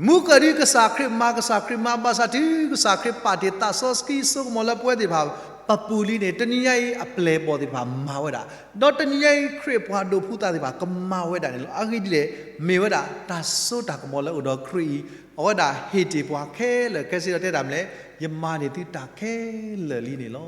မူကၢၢ်ဒ်ကစၢ်ခရံာ်မၤ ကစၢ်ခရံာ်မၤဘၣ်ဆၣ်တုၤကစၢ်ခရံာ်ပာ်တ့ၢ်သးစီဆှံစိကမီၤလၢပဝဲသ့ၣ်တဖၣ် ပပူၤလံန့ၣ် တနံၤညါအံၤအပျဲၢ်အဘီၣ်သ့ၣ်တဖၣ်မၤဝဲဒၣ်, ဒီးတနံၤညါအံၤခရံာ်ပှၤဒိးဖှူသးသ့ၣ်တဖၣ်ကမၤဝဲဒၣ်န့ၣ်လီၤ. အဂ့ၢ်ဒ်လဲၣ်, မ့ၢ်ဝဲဒၣ်တၢ်စိတၢ်ကမီၤလၢအိၣ်ဒီးခရံာ်အံၤ အဝဲဒၣ်ဟ့ၣ်တ့ၢ်ပှၤခဲလၢာ်ခဲဆ့ဒီးတဲတၢ်မနုၤလဲၣ်, ယမၤန့ၢ်သုတၢ်ခဲလၢာ်လံန့ၣ်လီၤ.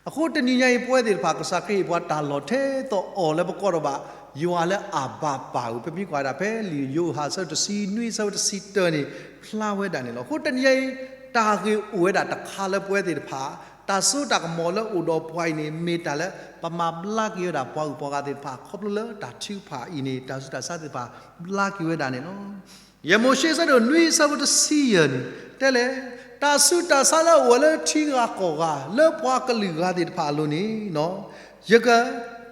အဃိတနံၤညါအံၤ ပဝဲသ့ၣ်တဖၣ် ကစၢ်ခရံာ်ဟ့ၣ်ပှၤတၢ်လီၢ်ထဲသိးအီၤလၢပကိးထီၣ်ဘၣ် ယွၤလၢအဘၣ်ပၢ်ဧိၤ, ပမ့ၢ်ကွၢ်ဒၣ်ဖဲလံာ်ယိၤဟၣ်အဆၢဒိၣ်တဆံနွံ အဆၢဒိၣ်တဆံတၢန့ၣ် ဖျါဝဲဒၣ်န့ၣ်လီၤ. အဃိတနံၤညါအံၤ တၢ်ဂ့ၢ်အိၣ်ဝဲဒၣ်တခါလၢပဝဲသ့ၣ်တဖၣ် တၢ်စိတၢ်ကမီၤလၢအိၣ်ဒီးပှၤအံၤန့ၣ် မ့ၢ်တၢ်လၢပမၤဘျါက့ၤဝဲဒၣ်ပှၤဂုၤပှၤဂၤသ့ၣ်တဖၣ် ခီဖျိလၢတၢ်ထုကဖၣ်အံၤန့ၣ် တၢ်ဆူးတၢ်ဆါသ့ၣ်တဖၣ် ဘျါက့ၤဝဲဒၣ်န့ၣ်လီၤ. ယမိၤၡ့အဆၢဒိၣ်နွံ အဆၢဖိတဆံယဲၢ်န့ၣ် တဲလဲၣ်, တၢ်ဆူးတၢ်ဆါလၢအအိၣ်ဝဲလၢထံဂၤကီၢ်ဂၤ လၢပှၤကလုာ်ဂၤသ့ၣ်တဖၣ်အလိၤန့ၣ် ယက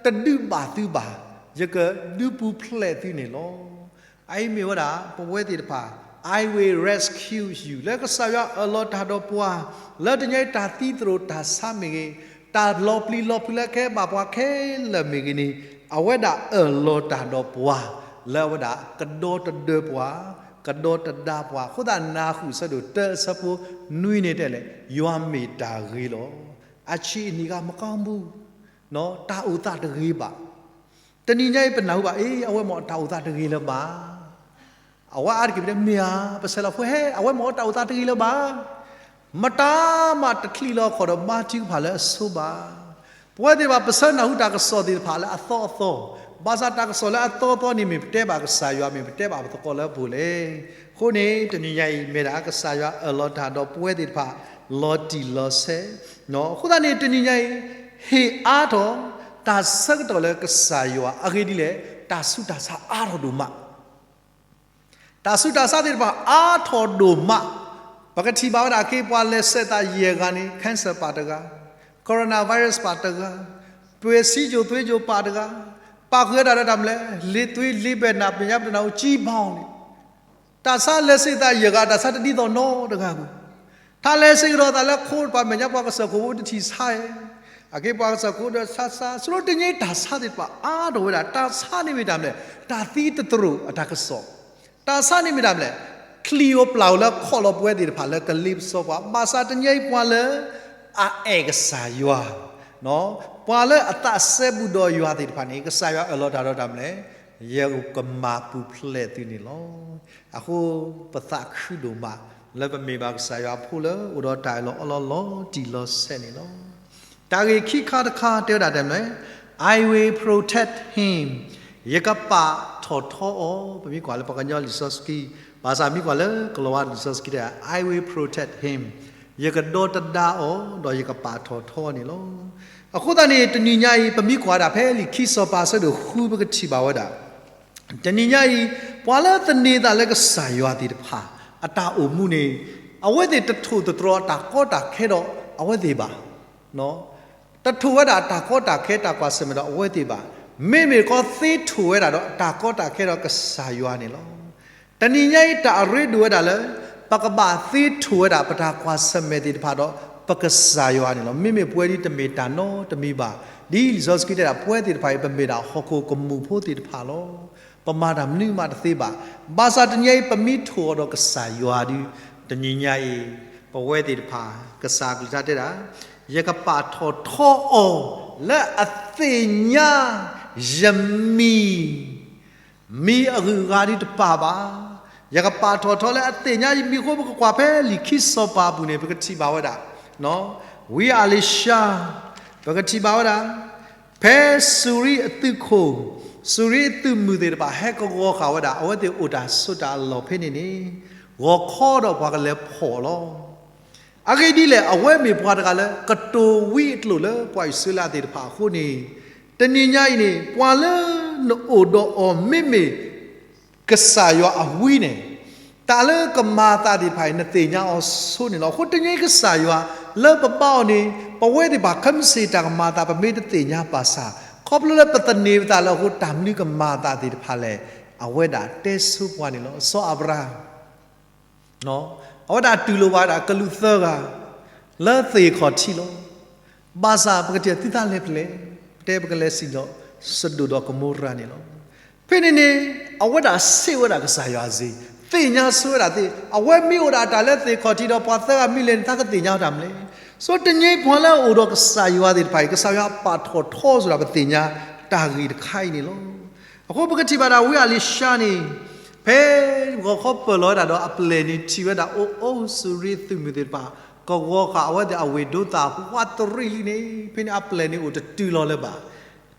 တဒုးဘၣ်သုဘၣ်, ယကဒုးပူၤဖျဲးသုန့ၣ်လီၤ. အအံၤမ့ၢ်ဝဲဒၣ် ပဝဲသ့ၣ်တဖၣ် I will rescue you လၢကစၢ်ယွၤအၢၣ်လီၤတၢ်ဒီးပှၤ လၢတနံၤညါအံၤတၢ်သံသရိာ်တၢ်ဆါမ့ၢ်ဂ့ၤ, တၢ်လီၤပျံၤလီၤဖုးလၢကဲဘၣ်ပှၤခဲလၢာ်မ့ၢ်ဂ့ၤန့ၣ် အဝဲဒၣ်အၢၣ်လီၤတၢ်ဒီးပှၤ လၢအဝဲဒၣ်ကဒီတဒၢပှၤ, ကဒီတဒါပှၤ. အဃိသတးနၢ်ဟူအဆၢဒိၣ်တၢ အဆၢဖိနွံန့ၣ်တဲလဲၣ်, ယွၤမ့ၢ်တၢ်ဂ့ၤလီၤ. အဆံးအနံၤဂၤမကီမူ တၢ်အိၣ်သးတဂ့ၤဘၣ်. တနံၤညါအံၤပနၢ်ဟူဘၣ် အ့ အဝဲမ့ၢ်တၢ်အိၣ်သးတဂ့ၤလၢၤဘၣ်. အဝဲအါတက့ၢ်ပတဲမ့ၢ်ဧါ, ပဆဲးလီၤဖိဟဲ အဝဲမ့ၢ်တၢ်အိၣ်သးတဂ့ၤလၢၤဘၣ်. မတၤမးတချံးလီၤခီၣ်ဒီးဘါထုကဖၣ်လၢအဆိဘၣ်. ပဝဲသ့ၣ်တဖၣ် ပဆၢနၢ်ဟူတၢ်ကစီၣ်သ့ၣ်တဖၣ်လၢအသီအသီ, ဘၣ်ဆၣ်တၢ်ကစီၣ်လၢအသီအသီန့ၣ် မ့ၢ်ပတဲဘၣ်ကစၢ်ယွၤ မ့ၢ်ပတဲဘၣ်ပသကိးလၢအပူၤလဲၣ်. အဃိန့ၣ် တနံၤညါအံၤ မ့ၢ်ဒၣ်ကစၢ်ယွၤအၢၣ်လီၤတၢ်ဒီးပဝဲသ့ၣ်တဖၣ် လီၤတံၢ်လီၤဆဲး. အဃိသတးန့ၣ် တနံၤညါအံၤ ဟ့ၣ်အါထီၣ် တၢ်ဆၢကတီၢ်လၢကစၢ်ယွၤ အဂ့ၢ်ဒ်လဲၣ်, တၢ်ဆူးတၢ်ဆါအါထီၣ်ဒိၣ်မး တၢ်ဆူးတၢ်ဆါသ့ၣ်တဖၣ်အါထီၣ်ဒိၣ်မး, ပကထံၣ်ဘၣ်ဝဲဒၣ်က့ၤ ပှၤလဲၤဆဲးသးယဲၢ်ဂၤန့ၣ် cancer ပာ်တဂၤ, coronavirus ပာ်တဂၤ, ပှ့ၤစံကၠိၤသွ့ကၠိၤပာ်တဂၤ, ပာ်ဃုာ်ဝဲဒၣ်လၢတၢ်မနုၤလဲၣ်, လ့သွ့လ့ဘဲၣ်နၢ် မဲာ်ညါပတနၢ်ဟူ ကံဘီန့ၣ် တၢ်ဆါလဲၤဆဲးသးယဲၢ်ဂၤ တၢ်ဆါတဒ်သိးနီတဂၤပူၤ, တၢ်လဲၤဆဲးကဒီးသးလၢခိတဖၣ် မဲာ်ညါပှၤကစၢၢ်ခိၣ်ဖိတထံၣ်ဆါအံၤ, အက့ၤပှၤကစၢၢ်ခိၣ်ဒီးဆါဆါ ဆိတနံၤညါအံၤတၢ်ဆါသ့ၣ်တဖၣ်အါထီၣ်ဝဲဒၣ်, တၢ်ဆါန့ၣ်မ့ၢ်တၢ်မနုၤလဲၣ်, တၢ်သံသတြိာ်အတၢ်ကစီၣ်, တၢ်ဆါန့ၣ်မ့ၢ်တၢ်မနုၤလဲၣ်, ချံးဧိၤပျၢ်ဧိၤလၢခီၣ်လီၤပဝဲသ့ၣ်တဖၣ်လၢကလ့ပစီပှၤ, ဘၣ်ဆၣ်တနံၤညါအံၤပှၤလၢ အအဲၣ်ကစၢ်ယွၤ, ပှၤလၢအသးစဲဘူးဒီးယွၤသ့ၣ်တဖၣ်န့ၣ် ကစၢ်ယွၤအၢၣ်လီၤတၢ်ဒီးတၢ်မနုၤလဲၣ်, ယကမၤပူၤဖျဲးသုန့ၣ်လီၤ. အဃိပသးခုဒိၣ်မး လၢပမ့ၢ်ဘၣ်ကစၢ်ယွၤအဖိလၢအိၣ်ဒီးတၢ်အၢၣ်လီၤအီလီၤလီၤတံၢ်လီၤဆဲးန့ၣ်လီၤ. တၢ်ဂ့ၢ်ခံခါတခါတဲဝဲဒၣ်တၢ်မနုၤလဲၣ်, I will protect him, ယကပာ်ထီၣ်ထီအီၤ, ပမ့ၢ်ကွၢ်လၢပှၤကညီလံာ်စီဆှံ, ဘၣ်ဆၣ်မ့ၢ်ကွၢ်လၢကလံးဝါလံာ်စီဆှံတဲ I will protect him, ယကဒီတဒါအီၤ ဒီးယကပာ်ထီၣ်ထီအီၤန့ၣ်လီၤ. အဃိသတးန့ၣ် တနံၤညါအံၤ ပမ့ၢ်ကွၢ်ဒၣ်ဖဲလံာ်ခံစီၤပၤအဆၢဒိၣ်ဃု ပကထံၣ်ဘၣ်ဝဲဒၣ် တနံၤညါအံၤ ပှၤလၢသန့ၤသးလၢကစၢ်ယွၤသ့ၣ်တဖၣ် အတၢ်အိၣ်မူန့ၣ် အဝဲသ့ၣ်တထိၣ်သတြီၤအတၢ်ကီတၢ်ခဲဒီး အဝဲသ့ၣ်ဘၣ်. တထိၣ်ဝဲဒၣ်တၢ်ကီတၢ်ခဲတၢ်ကွၢ်ဆၢၣ်မဲာ်ဒီးအဝဲသ့ၣ်ဘၣ်. မ့မ့ၢ်ကီသ့ထိၣ်ဝဲဒၣ်ဒီးတၢ်ကီတၢ်ခဲဒီးကစၢ်ယွၤန့ၣ်လီၤ. တနံၤညါအံၤတၢ်အရ့ဒိၣ်ဝဲဒၣ်လၢ ပကဘၣ်သ့ထိၣ်ဝဲဒၣ်ပတၢ်ကွၢ်ဆၢၣ်မဲာ်သ့ၣ်တဖၣ်ဒီး ပကစၢ်ယွၤန့ၣ်လီၤ. မ့မ့ၢ်ပဝဲဒ်တမ့ၢ်တၢ်နီတမံၤဘၣ်. ဒ်လံာ်စီဆှံတဲဒၣ် ပဝဲသ့ၣ်တဖၣ်အံၤ ပမ့ၢ်ဒၣ်ဟီၣ်ခိၣ်ကမူၣ်ဖိသ့ၣ်တဖၣ်လီၤ. ပမၤတၢ်မနုၤမးတသ့ဘၣ်. ဘၣ်ဆၣ်တနံၤညါအံၤ ပမ့ၢ်ထိၣ်အီၤဒီးကစၢ်ယွၤဒီး တနံၤညါအံၤ ပဝဲသ့ၣ်တဖၣ် ကစၢ်အကလုၢ်ကထါတဲဒၣ်, ယကပာ်ထီၣ်ထီအီၤလၢအသ့ၣ်ညါယမံၤ မံၤအဂုၤအဂၤဒ်တပာ်ဘၣ်. ယကပာ်ထီၣ်ထီလၢအသ့ၣ်ညါယမံၤအဃိ ပကကွၢ်ဖဲလံာ်ခံစီၤပၤအပူၤန့ၣ် ပကထံၣ်ဘၣ်ဝဲဒၣ်, ဝံအလံၤၡါ, ပကထံၣ်ဘၣ်ဝဲဒၣ်, ဖဲစူၤရံအသုးခိၣ်, စူၤရံအသုးမုၢ်သ့ၣ်တဖၣ် ဟဲကဂီၤဃာ်ဝဲဒၣ် အဝဲသ့ၣ်အိၣ်တၢ်ဆိးတၢ်အလီၢ်ဖဲန့ၣ်န့ၣ်, ဂီၤခီဒီးပှၤကလဲၤဖီၣ်လီၤ. အဂ့ၢ်ဒ်လဲၣ် အဝဲမ့ၢ်ပှၤတဂၤလၢ ကတိၤဝံအကျိာ်လၢပှၤအံၣ်စရ့လးသ့ၣ်တဖၣ်အဃိန့ၣ်, တနံၤညါအံၤန့ၣ် ပှၤလၢနအိၣ်ဒီးအီၤမ့မ့ၢ် ကစၢ်ယွၤအဝံန့ၣ်, တၢ်လၢကမၤအသးသ့ၣ်တဖၣ်အံၤ နသ့ၣ်ညါအီၤဆိန့ၣ်လီၤ. အဃိတနံၤညါအံၤကစၢ်ယွၤ လၢပဘါအီၤန့ၣ် ပဝဲသ့ၣ်တဖၣ်ခဲမုၢ်ဆ့ၣ်တၢ်ကမၤအသး ပမ့ၢ်တသ့ၣ်ညါဘၣ်ဆၣ်, ခီဖျိလၢပသန့ၤပသးလၢအဃိ တၢ်မနုၤကမၤအသးသ့ၣ်တဖၣ်လဲၣ်, အဝဲဒၣ်တဲဆိပှၤန့ၣ်လီၤ. စီၤအၤဘြၤဟၣ် အဝဲဒၣ်တူၢ်လိာ်ဘၣ်ဝဲဒၣ်ကလူးသၢဂၤ လၢသ့ၣ်ခီၣ်ထံးလီၤ. ဘၣ်ဆၣ်ပကထံၣ်သုသးလဲၤဖဲလဲၣ်, ပတဲပကလဲၤစံၣ်ဒီး စဒိၣ်ဒီးကမိရၤန့ၣ်လီၤ. ဖဲန့ၣ်န့ၣ် အဝဲဒၣ်ဆံးဝဲဒၣ်ကစၢ်ယွၤစ့ၢ်, သ့ၣ်ညါဆိဝဲဒၣ်သ့ၣ်, အဝဲမ့ၢ်အိၣ်ဒၣ်တၢ်လၢသ့ၣ်ခီၣ်ထံးဒီးပှၤသၢဂၤမံၤလဲၣ်န့ၣ် သးကသ့ၣ်ညါတၢ်မနုၤလဲၣ်. ဆိတနံၤညါအံၤပှၤလၢအအိၣ်ဒီးကစၢ်ယွၤသ့ၣ်တဖၣ်အံၤ ကစၢ်ယွၤပာ်ထီၣ်ထီစ့ၢ်ဒၣ်ပသ့ၣ်ညါတၢ်ဂ့ၢ်တခါအံၤန့ၣ်လီၤ. အဃိပကထံၣ်ဘၣ်ဒၣ်ဝံအလံၤၡါန့ၣ်, ဖဲဂီၤခီပၢၢ်လီၤဝဲဒၣ်ဒီးအပျဲၢ်န့ၣ်ထံၣ်ဝဲဒၣ်အိၣ်အိၣ်စူၤရံသုးမုၢ်သ့ၣ်တဖၣ် ကဂီၤဃာ်အဝဲသ့ၣ်အဝ့ၢ်ဒိသးအပူၤ ဝးတရံးလံန့ၣ်, ဖဲန့ၣ်အပျဲၢ်န့ၣ်အိၣ်တတုၤလီၤလၢၤဘၣ်.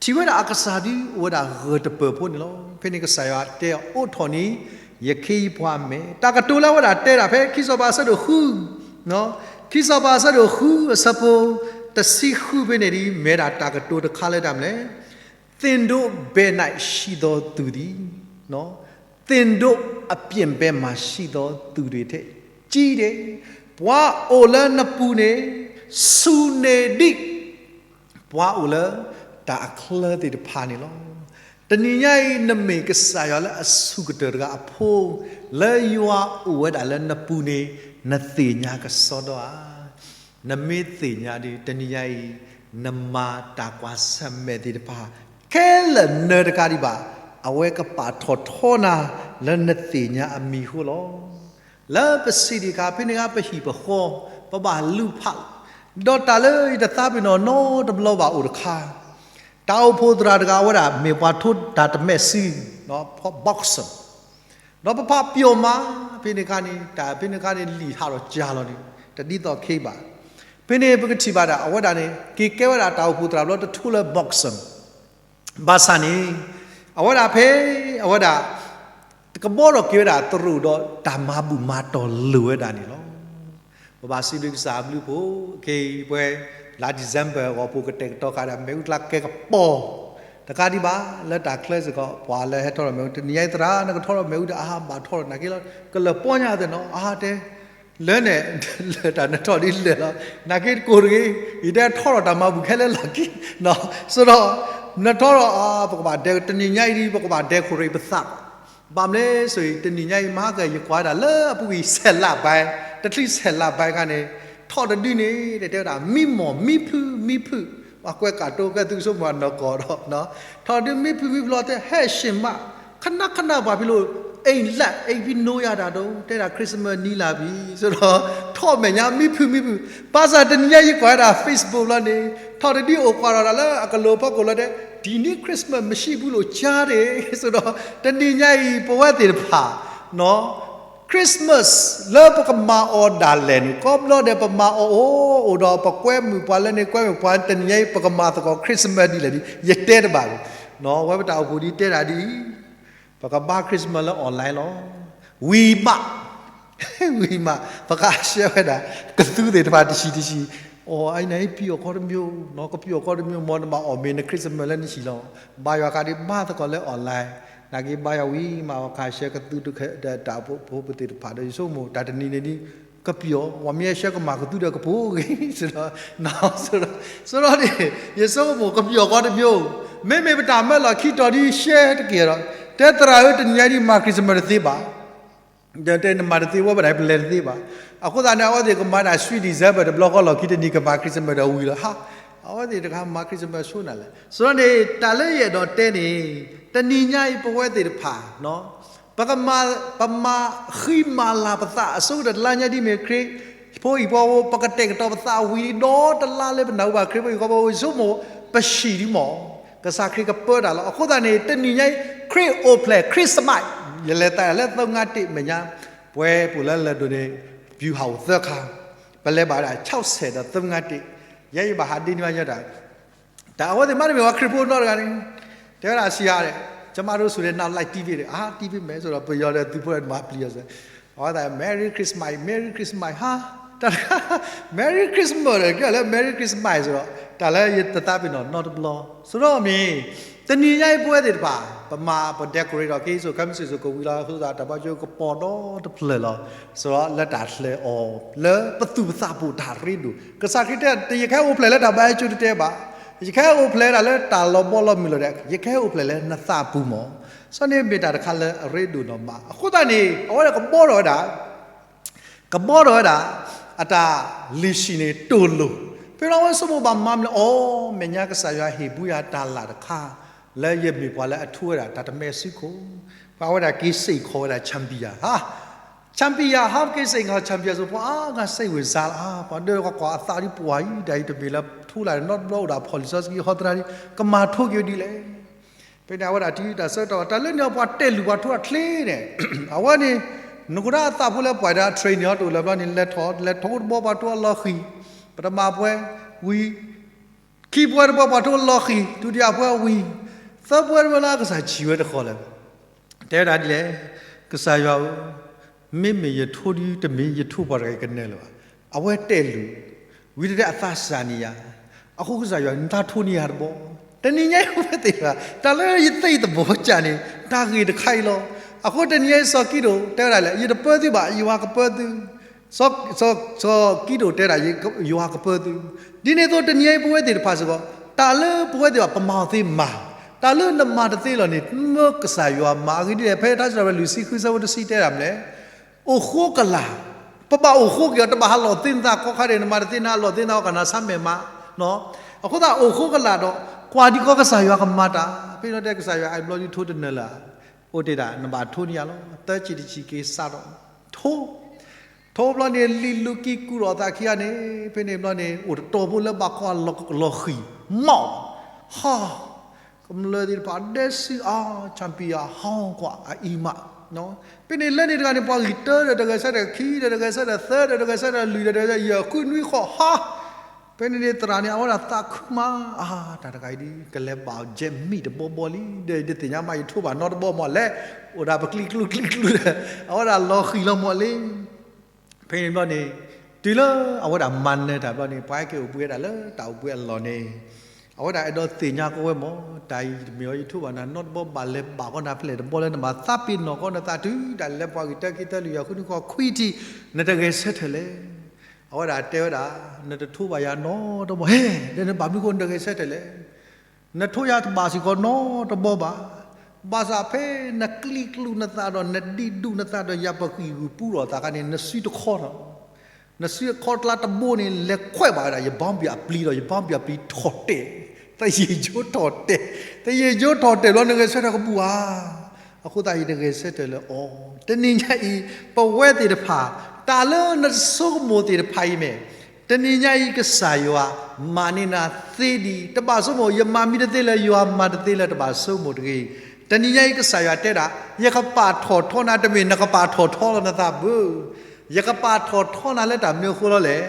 ထံၣ်ဝဲဒၣ်အကစၢ်ဒုးအိၣ်ဝဲဒၣ်ဂၢၢ်တပၢၢ်ဖိန့ၣ်လီၤ. ဖဲန့ၣ်ကစၢ်ယွၤတဲအီၤ အိးထီၣ်န့ၣ် ယခ့ယပှၤအမဲာ်, တၢ်ကတိၤလၢအဝဲဒၣ်တဲဒၣ်ဖဲခံစီၤပၤအဆၢဒိၣ်ဃု, ခံစီၤပၤအဆၢဒိၣ်ဃုအဆၢဖိ တဆံဃုဖဲန့ၣ်ဒ် မ့ၢ်ဒၣ်တၢ်ကတိၤတခါလၢတၢ်မနုၤလဲၣ်, သ့ၣ်ဒိးဘဲးနးဆံးသီသူၣ်ဒံး, သ့ၣ်ဒိးအပျဲၢ်ဘဲးမးဆံးသီသူၣ်ဒံးထဲကံဒဲး, ပှၤအိၣ်လၢနပူၤန့ၣ် ဆူၣ်န့ၢ်ဒံး ပှၤအိၣ်လၢတၢ်အချၢသ့ၣ်တဖၣ်န့ၣ်လီၤ. တနံၤညါအံၤ နမ့ၢ်ကစၢ်ယွၤလၢအဆူၣ်ကတၢၢ်တဂၤအဖိ, လၢယွၤအိၣ်ဝဲဒၣ်လၢနပူၤန့ၣ် နသ့ၣ်ညါကစီဒီဧါ. နမ့ၢ်သ့ၣ်ညါဒီး တနံၤညါအံၤ နမၤတၢ်ကွၢ်ဆၢၣ်မဲာ်သ့ၣ်တဖၣ် ခဲလၢာ်နၢတကးဒံးဘၣ်, အဝဲကပာ်ထီၣ်ထီနၤလၢနသ့ၣ်ညါအမံၤအဃိလီၤ. လၢပစံးဒံးအခါ ဖဲန့ၣ်အခါပဟံၣ်ပဃီ ပဘၣ်လူၤဖး, ဒီးတၢ်လၢယတသးပ့ၤနီၣ်နီတဘျီဘၣ်အိၣ်တခါ, တၢ်အိၣ်ဖှိၣ်သရၣ်တဂၤဝဲဒၣ် မ့ၢ်ပှၤထိတၢ်တမဲာ်စု, boxer, ဒီးပဖးပျိာ်မး, ဖဲန့ၣ်အခါန့ၣ် တၢ်ဖဲန့ၣ်အခါန့ၣ် လံာ်ဟးထီၣ်ကၢ်လီၤန့ၣ် တဒ်သိးခဲအံၤဘၣ်. ဖဲန့ၣ်ပကထံၣ်ဘၣ်ဒၣ် အဝဲဒၣ်န့ၣ် က့ၤကဲဝဲဒၣ်တၢ်အိၣ်ဖှိၣ်သရၣ်ဘျီတထူလၢ boxer ဘၣ်ဆၣ်န့ၣ် အဝဲဒၣ်ဖဲ အဝဲဒၣ် ကဘီထီၣ်က့ၤဝဲဒၣ်သရူးဒီးတၢ်မၤဘူၣ်မၤတီၢ်လိာ်ဝဲဒၣ်န့ၣ်လီၤ. ပဘၣ်စံးဘျုးကစၢ်အဘျုးအဖှိၣ်, ခဲအံၤပဝဲ လါ December ဂီၤပူၤကတဲာ်ကတီၤဃာ်ဒီး မ့ၣ်အူကျါကဲကပီၤ, တကးဒံးဘၣ် လၢတၢ်ချၢစ့ၢ်ကီး ပှၤလၢဟဲထီၣ်ထီၣ်မ့ၣ်အူ တနံၤညါအံၤသရၣ် နကထီၣ်ထီၣ်မ့ၣ်အူဒီး အါဘၣ်ထီၣ်ထီၣ်နာ်က့လီၤ, ကလၢၤပီညါသ့ၣ်နီၤ အါတဲ လၢန့ၣ် လၢတၢ်နထီၣ်ဒ်လဲၣ်လီၤ, နာ်က့တကိးတဂ့ၤ, ယတဲထီၣ်ထီၣ်တၢ်မၤဘူၣ်ခဲလၢာ်လီၢ်ခံ, ဆိဒီး နထီၣ်ထီၣ် ပကဘၣ်ဒဲး တနံၤညါအံၤဒ် ပကဘၣ်ဒဲးခိၣ်ရ့ၣ်ပသး, ဘၣ်မနုၤလဲၣ်ဆိအံၤ တနံၤညါအံၤမၤက့ၤ ယကွၢ်ဝဲဒၣ်လၢအပူၤကွံာ်ဆဲးလးဘၣ်, တချုးဆဲးလးဘၣ်ခါန့ၣ် ထီၣ်တဒုန့ၣ် တဲဝဲဒၣ် မံမီၢ်မံဖုမံဖု, ပှၤကွဲးကးတိၤကဲသုကဆိကမိၣ်အနီၢ်ကီၢ်ဒီး ထီၣ်ဒုမံဖုမံဖုလီၤတဲ ဟဲၣ်ရှ့ၣ်မး, ခနၣ်ခနၣ်ပှၤဖဲလိာ် အိမ်လတ် အိမ်ဖဲနိယၤတၢ်ဒိ တဲဒၣ် Christmas နံၤလၢ်ဘံၤ ဆိဒီး ထီၣ်မဲာ်ညါမံဖုမံဖု, ဘၣ်ဆၣ်တနံၤညါအံၤကွၢ်ဝဲဒၣ် Facebook လီၤန့ၣ် ထီၣ်တဒုအိၣ်ကွၢ်ထီၣ်တၢ်လၢအကလိၤဖီခိၣ်လီၤတဲ ဒ်န့ၣ် Christmas မရှိဘူးလို့ကြားတယ် ဆိဒီး တနံၤညါအံၤ ပဝဲသ့ၣ်တဖၣ် Christmas လၢပကမၤအီၤဒၣ်လဲာ်န့ၣ် ကိးဘျီဒဲးပမၤအီၤအိၣ်အိၣ်ဒီး ပကွဲမုာ်ပှၤလၢန့ၣ် ကွဲမုာ်ပှၤ တနံၤညါအံၤ ပကမၤသကိး Christmas ဒ်လဲၣ်ဒ် ယတဲတဘၣ်ဘၣ်, ဝဲပတၢ်အိၣ်ဖှိၣ်ဒ်တဲဒၣ်ဒ်အံၤ ပကဘါ Christmas လၢ online လီၤ. ဝံၤမး ဝံၤမး ပကဟးဆှဲဝဲဒၣ် ကသူသ့ၣ်တဖၣ်တဆံးတဆံး, အိၣ်အံၤန့ၣ် ပျီၢ်ကီတမျိုး, ကပျီၢ်ကီတမျိုး မ်နဘၣ်အီၣ်မ့ၤန Christmas လၢနဟံၣ်လီၤ. ဘါယွၤဃးဒ်ဘါသကိးလၢ online, နာ်က့ဘါယွၤဝံၤမး ပကဟးဆှဲကသူတခါဒီးတၢ်အိၣ်ဖှိၣ်ဖိသ့ၣ်တဖၣ်ဒီး ယဆိကမိၣ် တၢ်တနံၤန့ၣ်ဒ် ကပျီၤ, ပှၤမ့ၢ်ဟဲဆှၢကမၤကသူဒီးကပိာ်ဂ့ၤ, ဒီး, ဒီး, ဒီးန့ၣ် ယဆိကမိၣ်ကပျီၤကီတမံၤ, မ့မ့ၢ်ပတၢ်မၢလီၢ်ခံတီၤဒ်ရှဲတက့ၢ်ဒီး, တဲသရၣ်ဧၢ တနံၤညါဒ်မၤ Christmas တသ့ဘၣ်, ဒီးတဲနမၤတသ့ဝဲဘၣ်ဒၣ် ပလဲၤတသ့ဘၣ်. အဃိသတးန့ၣ် အဝဲသ့ၣ်ကမၤဒၣ် Sweet December တဘျီဃီလီၢ်ခံတနံၤ ကမၤ Christmas ဒီးဝံၤလီၤဟါ, အဝဲသ့ၣ်တခါမၤ Christmas ဆိနၤလဲၣ်. ဆိုတော့န့ၣ် တၢ်လၢယအဲၣ်ဒိးတဲန့ၣ် တနံၤညါအံၤပဝဲသ့ၣ်တဖၣ် ပကမၤ, ပမၤဃံမၤလၤပသး အဆိကတၢၢ်တလါညါဒ်မ့ၢ်ခရံာ်ဖိဟံၣ်ဖိဃီဖိ ပကတဲာ်ကတီၤပသးဝံၤဒီးတလါလၢပနၢ်ဟူဘၣ်ခရံာ်ဖိဟံၣ်ဖိဃီဖိ ယဆိကမိၣ် ပဟံၣ်ဒ်မ့ၢ် ကစၢ်ခရံာ်ကပၢတၢ်လီၤ. အဃိသတးန့ၣ် တနံၤညါအံၤ ခရံာ်အိၣ်ဖျဲၣ် Christmas ယလဲၤသးလၢသၢမံၤငါးတ့ၢ်မဲာ်ညါ ပဝဲပူၤလၢလၢၢ်ဒိၣ်န့ၣ် ပယူၤဟးအိၣ်သၢခါ, ပလဲၤဘၣ်ဒၣ် ဆီဆဲး ဒီးသၢမံၤငါးတ့ၢ်, ယဲယဘၣ်ဟးဒ့န့ၢ်ဘၣ်ယဲဒၣ် တၢ်အဝဲသ့ၣ်မ့တမ့ၢ်ဝဲခရံာ်ဖိနီတဂၤန့ၣ်, တဲဝဲဒၣ်ဆံးဧါ, ကမၤဒိဆူၣ်န့ၣ် နဝ်း like တီးဘ့ၣ်ဒီး အါ တီးဘ့ၣ်မဲာ် ဆိုတော့ ပယီၤဒီးသုးဖိဒီးနမၤပျံၤအီၤစ့ၢ်, အဝဲသး Merry Christmas, Merry Christmas ဟါ, တၢ်တခါ Merry Christmas ဒီး ကဲလၢ Merry Christmas ဆိုတော့ တၢ်လၢယတသးပ့ၤနီၣ်နီတဘျီ, ဆိုတော့မ့ၢ် တနံၤညါအံၤပဝဲသ့ၣ်တဖၣ် ပမၤပ decorate ဒီးက့ၤစိာ်ခဲမုၢ်ဆ့ၣ်စိၤကဝံၤလီၤ, အဃိသတးတၢ်ဘါကၠိကပီၤဒီတဖျၢၣ်လီၤ, ဆိုတော့လၢတၢ်ဟဲအီၤ လၢပသူၣ်ပသးပူၤတၢ်ရ့ဒိၣ်, ကစၢ်ခရံာ်တဲ ယကဟဲအိၣ်ဖျဲၣ်လၢတၢ်ဘါယွၤကၠိတတဲဘၣ်, ယကဟဲအိၣ်ဖျဲၣ်ဒၣ်လၢတၢ်လီၤဘီလီၤမုၢ်လီၤဒဲး, ယကဟဲအိၣ်ဖျဲၣ်လၢနသးပူၤမး, စီၤန့ၣ်မ့ၢ်တၢ်တခါလၢအရ့ဒိၣ်နီၢ်မး, အဃိသတးန့ၣ် အဝဲဒၣ်ကဘီထီၣ်ဝဲဒၣ် ကဘီထီၣ်ဝဲဒၣ် အတၢ်လံၤဆံးန့ၣ်တိၢ်လိာ်, ဖဲလီၤဝဲဆိကမိၣ်ဘၣ်မၤမနုၤအီၤ, မဲာ်ညါကစၢ်ယွၤဟ့ၣ်ဘုယၤတၢ်လၢ်တခါ လၢယမ့ၢ်ပှၤလၢအထိဝဲဒၣ်တၢ်တမဲာ်စုခိၣ်, ပှၤဝဲဒၣ်က့ၤစ့ၢ်ကီးဝဲဒၣ် champion ဟါ, champion ဟါ က့ၤစ့ၢ်ကီး champion စ့ၢ် ပှၤအါဂၤစ့ၢ်ဝဲစါလၢ ပှၤဒၢကွၢ်ကွၢ်အသးဒ်ပှၤအံၤ တၢ်အံၤတမ့ၢ်လၢထိလၢ်န့ၣ် နီတဘျီအိၣ်ဒၣ်ဖီၣ်လံာ်စီဆှံဟီသရၣ်ဒ် ကမၤထိက့ၤဒ်လဲၣ် ဖဲန့ၣ် အဝဲဒၣ်တုၤတၢ်ဆၢကတီၢ် တၢ်လၢန့ၣ် ပှၤတဲာ်လုၢ်ပှၤထိအချ့န့ၣ် အဝဲန့ၣ် နကဒၣ်အသးဖိလၢပှၤဒၣ် train န့ၣ်အီၤတအိၣ်လၢဘျီန့ၣ် လဲၤထီၣ် လဲၤထီၣ်တဘီပှၤထိအလီၤဃံၤ ပထမပှဲၤဝံၤ ခံပှဲၤတဘီပှၤထိအလီၤဃံၤ ဒုတိယပှဲၤဝံၤ သၢပှဲၤတဘီလၢကစၢ်ဆံးဝဲတဃီလၢ တဲဝဲဒၣ်ဒ်လဲၣ် ကစၢ်ယွၤဧၢ မ့မ့ၢ်ယထိဒ်တမ့ၢ်ယထိပှၤတဂၤအံၤကနၢၤလၢၤဘၣ်. အဝဲတဲာ်လုၢ် ဝံၤတတဲအသးစၢ်န့ၣ်ယၤ အဃိကစၢ်ယွၤ နတၢ်ထိန့ၢ်ယၤတဘီ တနံၤညါအံၤဝဲသ့ၣ်တဖၣ် တၢ်လၢယသ့ၣ်ယသဘီကၢ်န့ၣ် တၢ်ဂ့ၢ်တခါအံၤလီၤ. အဃိတနံၤညါအံၤစီၤကံဒိၣ်တဲဝဲဒၣ်လၢ ယတပၢသုဘၣ် ယွၤကပၢသု စီၤ စီၤကံဒိၣ်တဲဒၣ် ယွၤကပၢသု ဒ်န့ၣ်အသိးတနံၤညါအံၤပဝဲသ့ၣ်တဖၣ်စ့ၢ်ကီး တၢ်လၢပဝဲသ့ၣ်တဖၣ်ပမၤအီၤသ့မၤ တၢ်လၢနမၤတသ့လီၤန့ၣ် မၢကစၢ်ယွၤမၤအဂ့ၢ်ဒ်လဲၣ် ဖဲတၢ်စံးထီၣ်ပတြၢၤလွံၢ်ဆံဃုဆၢဖိတဆံတဲဒၣ်မနုၤလဲၣ် အိၣ်ဃိကလာ် ပဘၣ်အိၣ်ဃိက့ၤအီၤ တဘၣ်ဟးလီၤသ့နသးခီခါဒဲး နမၤတသ့နလီၤသ့နသးခီခါနၤဆါမဲာ်မး အဃိသတးအိၣ်ဃိကလာ်ဒီး ကွၢ်ဒံးကီးကစၢ်ယွၤကမၤတၢ် ဖဲန့ၣ်တဲကစၢ်ယွၤ အဘျီဒုးထိတနၢၤလၢ် အိၣ်တ့ၢ်ဒၣ် နဘၣ်ထိန့ၢ်ယၤလီၤ သၢဆံတဆံက့ၤစးထီၣ် ထိ ထိဘျီန့ၣ် လံၤလူၤကံကူၣ်ထီၣ်အသးခံဂၤန့ၣ် ဖဲန့ၣ်ဘျီန့ၣ် အိၣ်တတီၤဖိလၢဘၣ်ကွၢ်လီၤဃံၤ မီၣ် ဟါ ကမျၢၢ်သ့ၣ်တဖၣ်ဒဲးစုအါ champion ဟီကွၢ်အအံၤမး ဖဲန့ၣ်လၢန့ၣ်တဂၤန့ၣ် ပှၤဂံၢ်တၢဒီးတဂဲၤဆၢထၢၣ် ခံဒီးတဂဲၤဆၢထၢၣ် သၢဒီးတဂဲၤဆၢထၢၣ် လွံၢ်ဒီးတဂဲၤဆၢထၢၣ် ယဲၢ်ဃုနွံဃီၣ်ဟါ ဖဲန့ၣ်န့ၣ် သရၣ်န့ၣ်အဝဲဒၣ်သးခုမး အါ တၢ်တဂၤအံၤဒ် ကလဲၤဘၣ် jet မံၣ်တဘီဘီလံ ဒီးယတသ့ၣ်ညါမး ယထိဘၣ်နီတဘီမးလဲၣ် အိၣ်ဒၣ်ပကျံကျူကျံကျူဒီး အဝဲဒၣ်လီၤဃံၤလီၤမးလံ ဖဲန့ၣ်ဘျီန့ၣ် တုၤလၢအဝဲဒၣ်မၤနၢၤတၢ်ဘျီန့ၣ် ပှၤဟဲက့ၤအိၣ်ဘှံးဝဲဒၣ်လၢတၢ်အိၣ်ဘှံးအလီၢ်န့ၣ် အဝဲဒၣ်အဲၣ်ဒိးသ့ၣ်ညါကီဝဲမး တၢ်အံၤတမ့ၢ်အီၤ ယထိဘၣ်နၤနီတဘီ ဘၣ်လဲၤဘၣ်ကီးနၤဖဲလဲၣ်တဘီလၢနဘၣ်သးပ့ၤနီၣ်ကီးနသးတုၤဒၣ်လဲာ်ပှၤဂံၢ်တၢခံသၢလွံၢ်ယဲၢ်ဃုနွံဃီၣ်ခွံထံၣ် နတဂဲၤဆၢထၢၣ်လဲၣ် အဝဲဒၣ်တဲဝဲဒၣ် နတထိဘၣ်ယၤနီတဘီ ဟဲ ဒီးနဘၣ်မနုၤဃိနတဂဲၤဆၢထၢၣ်လဲၣ် နထိယၤတဘၣ်စ့ၢ်ကီးနီတဘီဘၣ်. ဘၣ်ဆၣ်ဖဲနကျံကျူနသးဒီး နဒံးဒူၣ်နသးဒီးယၤပဃံၢ်ဂုၢ်ပူထီၣ်သးခါန့ၣ် နစုတခီနီၤ. နစုအခီတလါတဘိန့ၣ် လဲၤခွဲးဘၣ်ဝဲဒၣ် ယဘီဘံၣ်အပျံၤဒီး ယဘီဘံၣ်အပျံၤထီၣ်တဲာ်, သယ့ၣ်ယိထီၣ်တဲာ်, သယ့ၣ်ယိထီၣ်တဲာ်ဘျီ နဂဲၤဆၢထၢၣ်ကဘူၣ်ဧါ. အဃိသတးယတဂဲၤဆၢထၢၣ်လၢအီၤ. တနံၤညါအံၤ ပဝဲသ့ၣ်တဖၣ် တၢ်လၢနတဆိကမိၣ်သ့ၣ်တဖၣ်အံၤမ့ၢ် တနံၤညါအံၤကစၢ်ယွၤမၤန့ၢ်နၤသ့ဒံး, တဘၣ်ဆိကမိၣ် ယမၤမံတသ့လၢၤ ယွၤမၤတသ့လၢၤ တဘၣ်ဆိကမိၣ်တဂ့ၤ. တနံၤညါအံၤကစၢ်ယွၤတဲဒၣ် ယကပာ်ထီၣ်ထီနၤ တမ့ၢ်နကပာ်ထီၣ်ထီလီၤနသးဘၣ်. ယကပာ်ထီၣ်ထီနၤလၢတၢ်မနုၤအဃိလီၤလဲၣ်,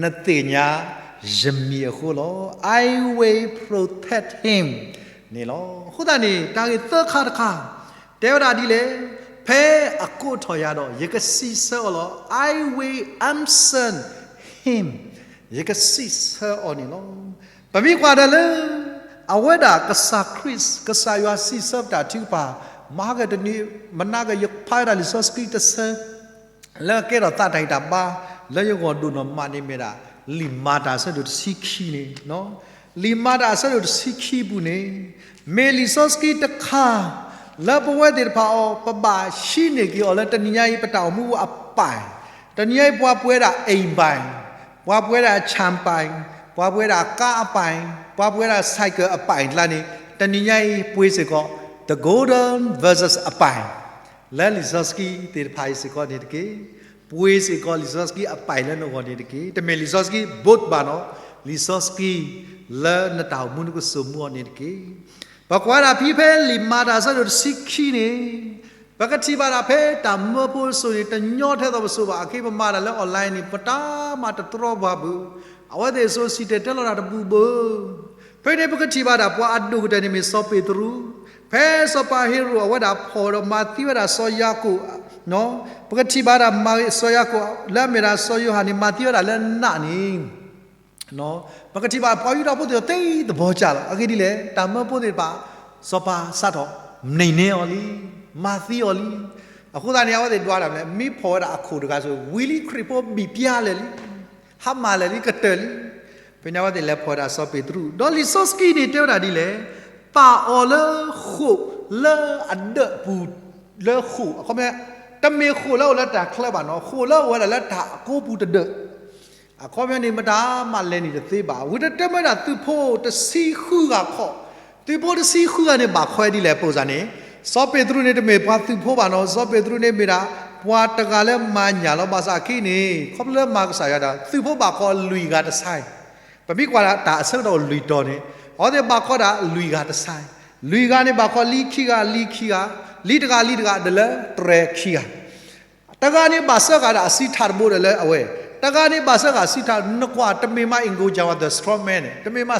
နသ့ၣ်ညါယမံၤအဃိလီၤ. I will protect him န့ၣ်လီၤ. အဃိသတးန့ၣ် တၢ်ဂ့ၢ်သၢခါတခါ တဲဝဲဒၣ်ဒ်လဲၣ်, ဖဲအကိးထီၣ်ယၤဒီး ယကစံးဆၢအီၤလီၤ. I will answer him. ယကစံးဆၢအီၤန့ၣ်လီၤ. ပမ့ၢ်ကွၢ်ဒီးလၢ အဝဲဒၣ်ကစၢ်ခရံာ် ကစၢ်ယွၤစံးဆၢပတၢ်ထုကဖၣ်, မဟါကတနံၤ မနၤကယဖးဝဲဒၣ်လံာ်စီဆှံတဆၢ လၢကဲထီၣ်သးတၢ်ဂံၢ်တၢ်ဘါ လၢယဂီၢ်ဒိၣ်နီၢ်မးန့ၣ်မ့ၢ်ဒၣ် လံာ်မၤတၢ်အဆၢဒိၣ်တဆံခံန့ၣ်, လံာ်မၤတၢ်အဆၢဒိၣ်တဆံခံအပူၤန့ၣ် မ့ၢ်လံာ်စီဆှံတခါ လၢပဝဲသ့ၣ်တဖၣ်အံၤ ပဘၣ်ဟံးန့ၢ်က့ၤအီၤလၢတနံၤညါအံၤ ပတၢ်အိၣ်မူအပၢ်, တနံၤညါအံၤ ပှၤပှဲၤဒၣ်အိမ်ပိုင်, ပှၤပှဲၤဒၣ် ဆံပိုင်, ပှၤပှဲၤဒၣ် car အပိုင်, ပှၤပှဲၤဒၣ် ဆိုင်ကယ် အပိုင်ကျါန့ၣ် တနံၤညါအံၤ ပှ့ၤစ့ၢ်ကီး the golden vessels အပိုင် လၢလံာ်စီဆှံသ့ၣ်တဖၣ်အံၤစ့ၢ်ကီးန့ၣ်တက့ၢ်. ပှ့ၤစ့ၢ်ကီးလံာ်စီဆှံအပိုင်လၢနဂီၢ်န့ၣ်တက့ၢ်. တမ့ၢ်လံာ်စီဆှံ boat ဘၣ်နီၤ, လံာ်စီဆှံလၢနတၢ်အိၣ်မူနကစိာ်မူအီၤန့ၣ်တက့ၢ်. ပကွၢ်ဒၣ်ဖဲလံာ်မၤတၢ်အဆၢဒိၣ်တဆံခံန့ၣ် ပကထံၣ်ဘၣ်ဒၣ်ဖဲတၢ်မၢဖိစိၤန့ၣ် တညီထဲသိးပစိၤဘၣ်, အခဲအံၤပမၤတၢ်လၢ online န့ၣ် ပတၢ်မၤတတြီပှၤဘၣ်, အဝဲသ့ၣ်စိၤဆံၣ်တဲၤတဲလီၤတၢ်တဘူၣ်ဘၣ်. ဖဲန့ၣ်ပကထံၣ်ဘၣ်ဒၣ်ပှၤအဒိၣ်ကတၢၢ်န့ၣ်မ့ၢ်စီၤပ့းတရူး, ဖဲစီၤပၤဟ့ရိၣ်အဝဲဒၣ်ဖီၣ်ဒီးမၤသံဝဲဒၣ်စီၤယၤကိာ်, ပကထံၣ်ဘၣ်ဒၣ်မၤစီၤယၤကိာ် လၢအမ့ၢ်ဒၣ်စီၤယိၤဟၣ်န့ၣ် မၤသံဝဲဒၣ်လၢနးန့ၣ် ပကထံၣ်ဘၣ်ပှၤယူဒၤဖိသ့ၣ်တဖၣ်သ့သဘီကၢ်လီၤ. အဂ့ၢ်ဒ်လဲၣ်, တၢ်မၢဖိသ့ၣ်တဖၣ် စီၤပၤစးထီၣ် မနံၤနဲအီၤလံ, မၤသံအီၤလံ. အဃိသတးန့ၣ် အဝဲသ့ၣ်ဒွးတၢ်မနုၤလဲၣ်, မ့ၢ်ဖီၣ်ဝဲဒၣ်အခိၣ်တဂၤအသိး ဝံၤလံခရံာ်ဖိဘံၣ်ပျါလၢာ်လံ, ဟါမၢ်လၢာ်လံ ကတၢၢ်လံ. ဖဲန့ၣ်အဝဲသ့ၣ်လဲၤဖီၣ်ဝဲဒၣ်စီၤပ့းတရူး, ဒီးလံာ်စီဆှံန့ၣ်တဲဝဲဒၣ်ဒ်လဲၣ်, ပာ်အီၤလၢဃိာ်လၢအဒၢးပူၤလၢဃိာ်, အခီပညီ တမ့ၢ်ဃိာ်လၢအအိၣ်လၢတၢ်ချၢဘၣ်နီၤ, ဃိာ်လၢအအိၣ်ဝဲဒၣ်လၢတၢ်ကိးပူၤတဒၢး အခီပညီန့ၣ် မတၤမးလဲၤနုာ်တသ့ဘၣ်. ဝံၤတၢ်တဲမ့ၢ်ဝဲဒၣ်သုးဖိတဆံဃုဂၤခီ, သုးဖိတဆံဃုဂၤန့ၣ် ဘၣ်ခီဒ်လဲၣ် ပအိၣ်စ့ၢ်န့ၣ်, စီၤပ့းတရူးန့ၣ် တမ့ၢ်ပှၤသုးဖိဘၣ်နီၤ, စီၤပ့းတရူးန့ၣ်မ့ၢ်ဒၣ် ပှၤတဂၤလၢမၤညၣ်လီၤ. ဘၣ်ဆၣ်အခံန့ၣ် ခီဖျိလၢမၤကစၢ်ယွၤတၢ် သုးဖိဘၣ်ခီလွံၢ်ဂၤတဆါ, ပမ့ၢ်ကွၢ်ဒၣ်တၢ်အဆၢကတီၢ်လွံၢ်တီၤန့ၣ် အဝဲသ့ၣ်ဘၣ်ခီဒၣ်လွံၢ်ဂၤတဆါ, လွံၢ်ဂၤန့ၣ် ဘၣ်ခီလံခံဂၤ, လံခံဂၤ, လံတဂၤ, လံတဂၤဒီးလၢတြဲၤခံဂၤ တဂၤန့ၣ် ဘၣ်ဆှၢဃာ်ဒၣ်အဆံးထးတဘိဒီးလၢအဝဲ, တဂၤန့ၣ် ဘၣ်ဆှၢဃာ်အဆံးထး, နကွၢ် တမ့ၢ်မး အ့ၣ်ကိၣ်ကၠၣ်ဝါ the strong man န့ၣ်, တမ့ၢ်မး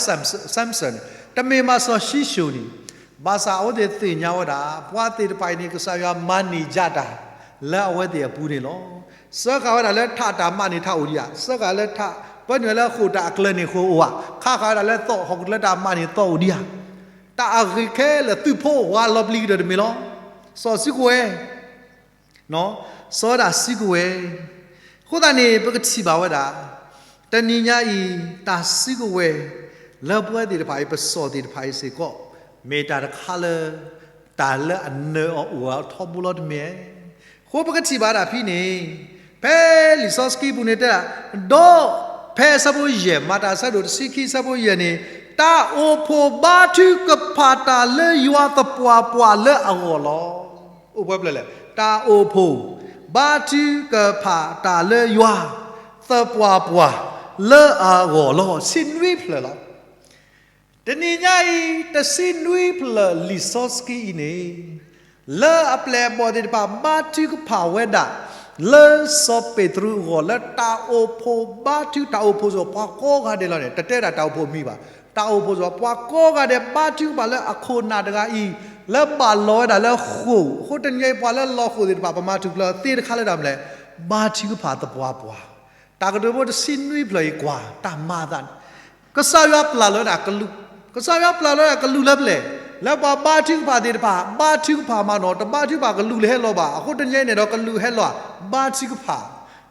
Samson န့ၣ်, တမ့ၢ်မးစီၤၡံၣ်ၡိၣ်န့ၣ်, ဘၣ်ဆၣ်အဝဲသ့ၣ်သ့ၣ်ညါဝဲဒၣ် ပှၤသ့ၣ်တဖၣ်အံၤန့ၣ် ကစၢ်ယွၤမၤန့ၢ်ယၤတၢ် လၢအဝဲသ့ၣ်အပူၤန့ၣ်လီၤ. စၢဃာ်ဝဲဒၣ်လၢထးတၢ်မးန့ၢ်ထးအိၣ်ဒံးဧါ, စၢဃာ်လၢထး, ပၢနုာ်လၢဃိာ်တၢ်အကျၢၤန့ၣ်ဃိာ်အိၣ်ဧါ, ခးဃာ်ဝဲဒၣ်လၢသီၣ် ဟီၣ်ခိၣ်လၢတၢ်မးန့ၢ်သီၣ်အိၣ်ဒံးဧါ, တၢ်အဂ့ၢ်ခဲလၢာ်သုးဖိဝါလီၤပျံၤကတၢၢ်တမ့ၢ်လီၤ. စီၤစုကဝဲၤ စီၤဒၣ်စုကဝဲၤ, အဃိသတးန့ၣ် ပကထံၣ်ဘၣ်ဝဲဒၣ် တနံၤညါအံၤ တၢ်စုကဝဲၤ လၢပဝဲသ့ၣ်တဖၣ်အံၤ ပစီၣ်သ့ၣ်တဖၣ်အံၤစ့ၢ်ကီး မ့ၢ်တၢ်တခါလၢ တၢ်လၢအနၢၤအီၤအိၣ်အထီဘိလီၤတမ့ၢ်ဧါ. အဃိပကထံၣ်ဘၣ်ဒၣ်ဖဲန့ၣ် ဖဲလံာ်စီဆှံပူၤန့ၣ်တဲဒၣ်, ဒီးဖဲအဆၢဖိယဲၢ်, မၤတၢ်အဆၢဒိၣ်တဆံခံအဆၢဖိယဲၢ်န့ၣ်, တၢ်အိၣ်ဖှိၣ်ဘါထုကဖၣ်တၢ်လၢယွၤသပှၢ်ပှၢ်လၢအဂီၢ်လီၤ. အိၣ်ပှဲၤဖျၢၣ်လဲၣ်, တၢ်အိၣ်ဖှိၣ် ဘါထုကဖၣ်တၢ်လၢယွၤ သပှၢ်ပှၢ်လၢအဂီၢ်လီၤ. ဆံနွံဖျၢၣ်လီၤ. တနံၤညါအံၤ တဆံနွံဖျၢၣ်လံာ်စီဆှံအံၤန့ၣ် လၢအပျဲၢ်အဘီၣ်သ့ၣ်တဖၣ် ဘါထုကဖၣ်ဝဲဒၣ် လၢစီၤပ့းတရူးအဂီၢ် လၢတၢ်အိၣ်ဖှိၣ်ဘါထု တၢ်အိၣ်ဖှိၣ်စ့ၢ်ကီးပှၤကိးဂၤဒဲးလီၤန့ၣ်, တတဲဒၣ်တၢ်အိၣ်ဖှိၣ်မံၤဘၣ်, တၢ်အိၣ်ဖှိၣ်စ့ၢ်ကီးပှၤကိးဂၤဒဲး ဘါထုကဖၣ်လၢအခိၣ်နၢ်တဂၤအံၤ လၢဘၣ်လီၤဝဲဒၣ်လၢဃိာ်, အဃိတနံၤညါအံၤ ပှၤလၢလီၤဃိာ်သ့ၣ်တဖၣ် ပမၤထူၣ်ဖျဲးသ့တခါလၢတၢ်မနုၤလဲၣ်, ဘါထုကဖၣ်သပှၢ်ပှၢ် တၢ်ကတိၤဖိတဆံနွံဖျၢၣ်အံၤကွၢ် တၢ်မၤအသးန့ၣ်, ကစၢ်ယွၤပျၢ်လီၤဝဲဒၣ်ကလူး, ကစၢ်ယွၤပျၢ်လီၤဝဲဒၣ်ကလူးလၢပျဲၢ်, လၢပှၤဘါထုကဖၣ်သ့ၣ်တဖၣ် ဘါထုကဖၣ်မးနီၤ, တဘါထုကဖၣ်ကလူးလၢဟဲလီၤဘၣ်, အဃိတနံၤအံၤန့ၣ်ဒီးကလူးဟဲလီၤ, ဘါထုကဖၣ်,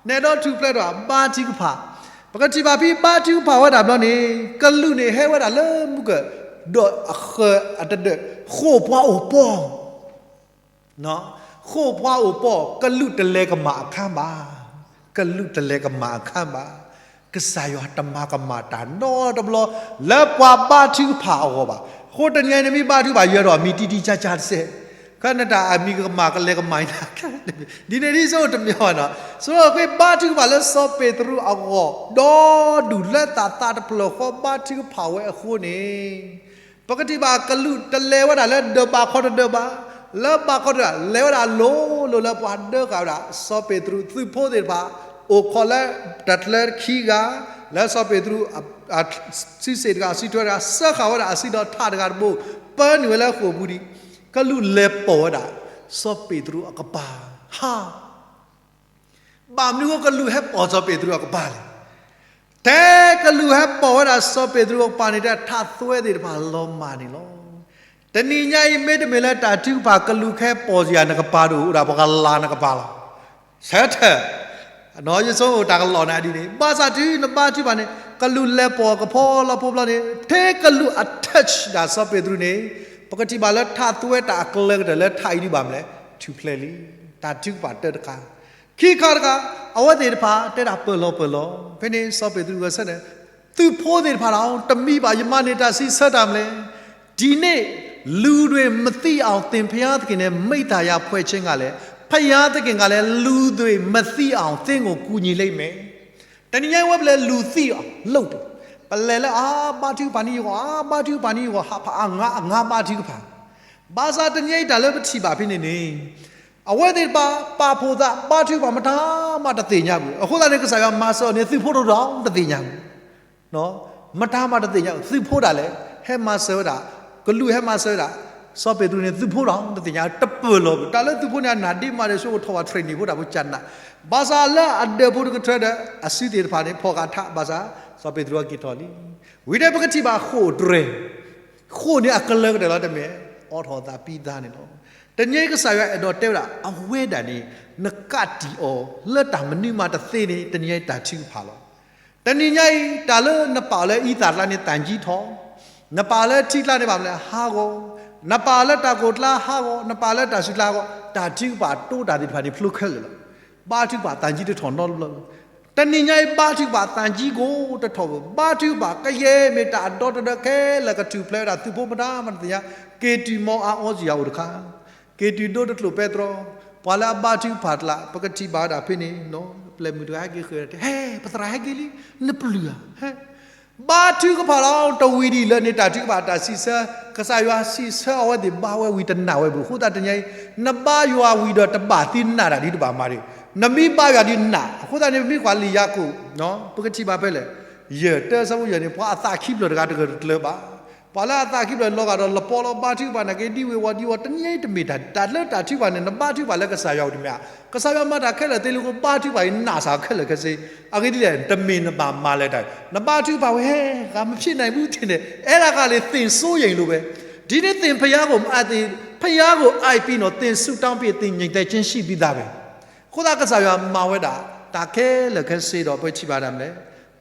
နဲဒီးထူၣ်ဖျဲးဒီး ဘါထုကဖၣ်, ပကထံၣ်ဘၣ်ဖဲဘါထုကဖၣ်ဝဲဒၣ်ဘျီန့ၣ် ကလူးန့ၣ်ဟဲဝဲဒၣ်လၢမုၢ်ကဒီးအဃၢၤအတဒၢး, ဃိာ်ပှၤအိၣ်ပီၢ် ဃိာ်ပှၤအိၣ်ပီၢ်, ကလူးတလဲၤကမၣ်အခါဘၣ်, ကလူးတလဲၤကမၣ်အခါဘၣ်, ကစၢ်ယွၤတမၤကမၣ်တၢ်နီတဘျီ လၢပှၤဘါထုကဖၣ်အဂီၢ်ဘၣ်. အဃိတနံၤအံၤန့ၣ်မ့ၢ်ဘါထုကဖၣ် ယွၤဒီးအမံၤတံၢ်တံၢ်ကၢ်ကၢ်တစဲး, ခဲနတၢ်အမံၤကမၣ်ကလဲၤကမၣ်အံၤ ဒ်န့ၣ်ဒ်သိးတမ့ၢ်ဘၣ်နီၤ. ဆိကမိၣ်ဘါထုကဖၣ်လၢစီၤပ့းတရူးအဂီၢ် ဒီဒူၣ်လၢသးသးတဖျၢၣ်ဃီ ဘါထုကဖၣ်ဝဲအဃိန့ၣ် ပကထံၣ်ဘၣ်ကလူးတလဲၤဝဲဒၣ်လၢဒၢးဘးခီတဒၢးဘၣ်, လၢဘးခီတဒၢး လဲၤဝဲဒၣ်လိၤလိၤလၢပှၤဒၢဃာ်ဝဲဒၣ် စီၤပ့းတရူးသုးဖိသ့ၣ်တဖၣ် အိၣ်ခိးလၢတၢ်ချၢခံဂၤ, လၢစီၤပ့းတရူး စုစ့ၣ်တဂၤ စုထွဲတဂၤ စၢဃာ်ဝဲဒၣ်အစုဒီးထးတဂၤတဘိ ပၢနုာ်ဝဲလၢဃိာ်ပူၤဒံး, ကလူးလဲၤပိာ်ဝဲဒၣ် စီၤပ့းတရူးအကပၤ, ဟါ ဘၣ်မနုၤဃိကလူးဟဲပိာ်စီၤပ့းတရူးအကပၤလဲၣ်. ထဲကလူးဟဲပိာ်ဝဲဒၣ်စီၤပ့းတရူးအကပၤန့ၣ် တၢ်ထးသွဲသ့ၣ်တဖၣ်လီၤမၢ်န့ၣ်လီၤ. တနံၤညါအံၤ မ့တမ့ၢ်လၢတၢ်ထုကဖၣ်ကလူးကဟဲပိာ်စ့ၢ်ကီးနကပၤဒီး အိၣ်ဒၣ်ပှၤကလၤနကပၤလီၤ. ဆၢထၢၣ်, ယဆိကမိၣ်တၢ်ကလီၢ်န့ၣ်ဒ်န့ၣ် ဘၣ်ဆၣ်တုၤနဘါထုကဖၣ်န့ၣ် ကလူးလဲၤပိာ်ကဖီလီၤဖိဘျီန့ၣ် ထဲကလူးအ touch ဒၣ်စီၤပ့းတရူးန့ၣ် ပကထံၣ်ဘၣ်လၢထးသွဲတၢ်အကျၢၤကတၢၢ်လၢထးအံၤဒုးဘၣ်မနုၤလဲၣ် ထူၣ်ဖျဲးလံ. တၢ်ထုကဖၣ်တၢတခါ ခံခါတခါ အဝဲသ့ၣ်တဖၣ်တဲဒၣ်ပၢၢ်လီၤပၢၢ်လီၤ ဖဲန့ၣ်စီၤပ့းတရူးဂဲၤဆၢထၢၣ် သုးဖိသ့ၣ်တဖၣ်လီၤ တမံဘၣ် ယမၤန့ၢ်တၢ်စံးဆၢတၢ်မနုၤလဲၣ်. ဒီနေ့ လူတွေမသိအောင် သင်ဘုရားသခင်နဲ့ မိဿဟာယဖွဲ့ခြင်းကလည်း ဘုရားသခင်ကလည်း လူတွေမသိအောင် သင်ကို ကူညီလိမ့်မယ်. တနံၤညါအံၤဝဲပလဲၤလူၤသံအီၤ လိၣ်တ ပလဲၤလၢအါဘါထုကဖၣ်န့ၢ်ယဂီၢ် အါဘါထုကဖၣ်န့ၢ်ယဂီၢ် ဟးဖးအါငါအါငါဘါထုကဖၣ် ဘၣ်ဆၣ်တနံၤညါအံၤတၢ်လၢပထံၣ်ဘၣ်ဖဲန့ၣ်န့ၣ် အဝဲသ့ၣ်တဖၣ် ပာ်ဖှိၣ်သးဘါထုကဖၣ်မတၤမးတသ့ၣ်ညါဘၣ်. အဃိသတးန့ၣ် ကစၢ်ယွၤမၤစၢၤအီၤန့ၣ် သုးဖိတဒူၣ်တသ့ၣ်ညါဘၣ်. မတၤမးတသ့ၣ်ညါ သုးဖိဒၣ်လဲာ် ဟဲမၤစၢၤဝဲဒၣ် ကလူးဟဲမၤစၢၤဝဲဒၣ် စီၤပ့းတရူးန့ၣ် သုးဖိဒီးတသ့ၣ်ညါ တပၢၢ်လီၤဘၣ်. တၢ်လၢသုးဖိန့ၣ် အနၢ်ဒ့မးဒီး ဆိကမိၣ်ထီၣ်ဘၣ် training ဖိတၢ်ဖိကနၣ် ဘၣ်ဆၣ်လၢအဒၢးဖိတကထၢဒီး အစုသ့ၣ်တဖၣ်န့ၣ် ဖီၣ်ဃာ်ထး ဘၣ်ဆၣ် စီၤပ့းတရူးက့ၤထီၣ်လံ. ဝံၤဒီးပကထံၣ်ဘၣ်ဃိာ်တြဲၤ ဃိာ်န့ၣ်အကလၢၤကတၢၢ်လီၤ တမ့ၢ် အိးထီၣ်သးပံသးန့ၣ်လီၤ. တနံၤညါအံၤကစၢ်ယွၤအဲၣ်ဒိးတဲဝဲဒၣ် အဝဲဒၣ်န့ၣ် နကးတံာ်အီၤလၢတၢ်မနုၤမးတသ့န့ၣ် တနံၤညါအံၤတၢ်ထုကဖၣ်လီၤ. တနံၤညါအံၤ တၢ်လၢနပာ်လၢအံသၣ်ကျါန့ၣ် သၣ်ကံထီၣ်, နပာ်လၢထံကျါန့ၣ် ဘၣ်မနုၤလဲၣ် ဟးဂီၤ, နပာ်လၢတၢ်ကိၢ်ကျါဟးဂီၤ, နပာ်လၢတၢ်ဆူးကျါဟးဂီၤ, တၢ်ထုကဖၣ်တိတၢ်သ့ၣ်တဖၣ်န့ၣ် ဖျိခဲလၢာ်လီၤ. ဘါထုကဖၣ်သၣ်ကံတထီၣ်နီတဘျီဘၣ်. တနံၤညါအံၤ ဘါထုကဖၣ်သၣ်ကံကိးတထီၣ်ဘၣ်. ဘါထုကဖၣ်ကယဲၢ်မ့ၢ်တၢ်အဒီတဒၢခဲလၢာ် ကထူၣ်ဖျဲးဝဲဒၣ်သုးဖိမတၤမးတသ့ၣ်ညါ, က့ၤတုၤမီၤအါအီစံယၤအိၣ်တခါ, က့ၤတုၤဒိတကျိာ်ပဲတြီ, ပှၤလၢအဘါထုကဖၣ်တကျါ ပကထံၣ်ဘၣ်ဝဲဒၣ်ဖဲန့ၣ်, ပျဲၢ်မုၣ်တဂၤဟဲက့ၤဃုာ်ဒီး ဟဲ ပသရၣ်ဟဲက့ၤလံ, နပျုၢ်ဧါ, ဟဲ ဘါထုကဖၣ်လီၤ. တဝံၤဒ်အံၤလၢန့ၣ် တၢ်ထုကဖၣ်တၢ်စံးဆၢ, ကစၢ်ယွၤစံးဆၢအဝဲသ့ၣ်ဘါဝဲဝံၤတနာ်ဝဲဘၣ်. အဃိသတးတနံၤညါအံၤ နဘါယွၤဝံၤဒီးတဘၣ်သ့နနာ်တၢ်ဒ်တဘၣ်မၤဒံး, နမ့ၢ်ဘါယွၤဒ်နနာ်. အဃိသတးန့ၣ် ပမ့ၢ်ကွၢ်လံာ်ယၤကိာ်, ပကထံၣ်ဘၣ်ဖဲလဲၣ်, ယဲၢ်တၢ ဆၢဖိယဲၢ်န့ၣ် ပှၤအသးခံဖျၢၣ်တဂၤတဂၢၢ်တကျၢၤဘၣ်. ပှၤလၢအသးခံဖျၢၣ်လီၤဂာ်ဒီးလပီလီၤ ဘါထုကဖၣ်နာ်က့ ဒ်ဝ့ၤဝီၤဒ်ဝီၤ တနံၤညါအံၤတမ့ၢ်တၢ်, တၢ်လၢတၢ်ထုကဖၣ်န့ၣ် နဘါထုကဖၣ်လၢကစၢ်ယွၤအိၣ်တမ့ၢ်ဧါ. ကစၢ်ယွၤမၤတၢ်ခဲလၢာ်သ့လံအဃိ ဘါထုကဖၣ်အံၤနာ်စ့ၢ်ကီးခဲလၢာ်ခဲဆ့. အဂ့ၢ်ဒ်လဲၣ် တမ့ၢ်နဘၣ်မၤလၢၤတၢ်, နဘါထုကဖၣ်ဝဲ ဟဲ ဂၤမဖံးနၢ်အံၤဘူးထံၣ်န့ၣ် အဲၣ်ဒၣ်ဂၤလၢသ့ၣ်စိယဲၢ်လိၤဝဲ, ဒ်န့ၣ်သ့ၣ်ဖယါကိၣ်မအါသ့ၣ်, ဖယါကိၣ်အါအံၤပံနီၣ် သ့ၣ်စူးတၢ်ပ့ၢ် သ့ၣ်ငြိမ်သက်ခြင်းရှိပြီးသားပဲ. အဃိသတးကစၢ်ယွၤမၤဝဲဒၣ် တၢ်ခဲလၢာ်ခဲဆ့ဒီး ပကထံၣ်ဘၣ်ဒၣ်မနုၤလဲၣ်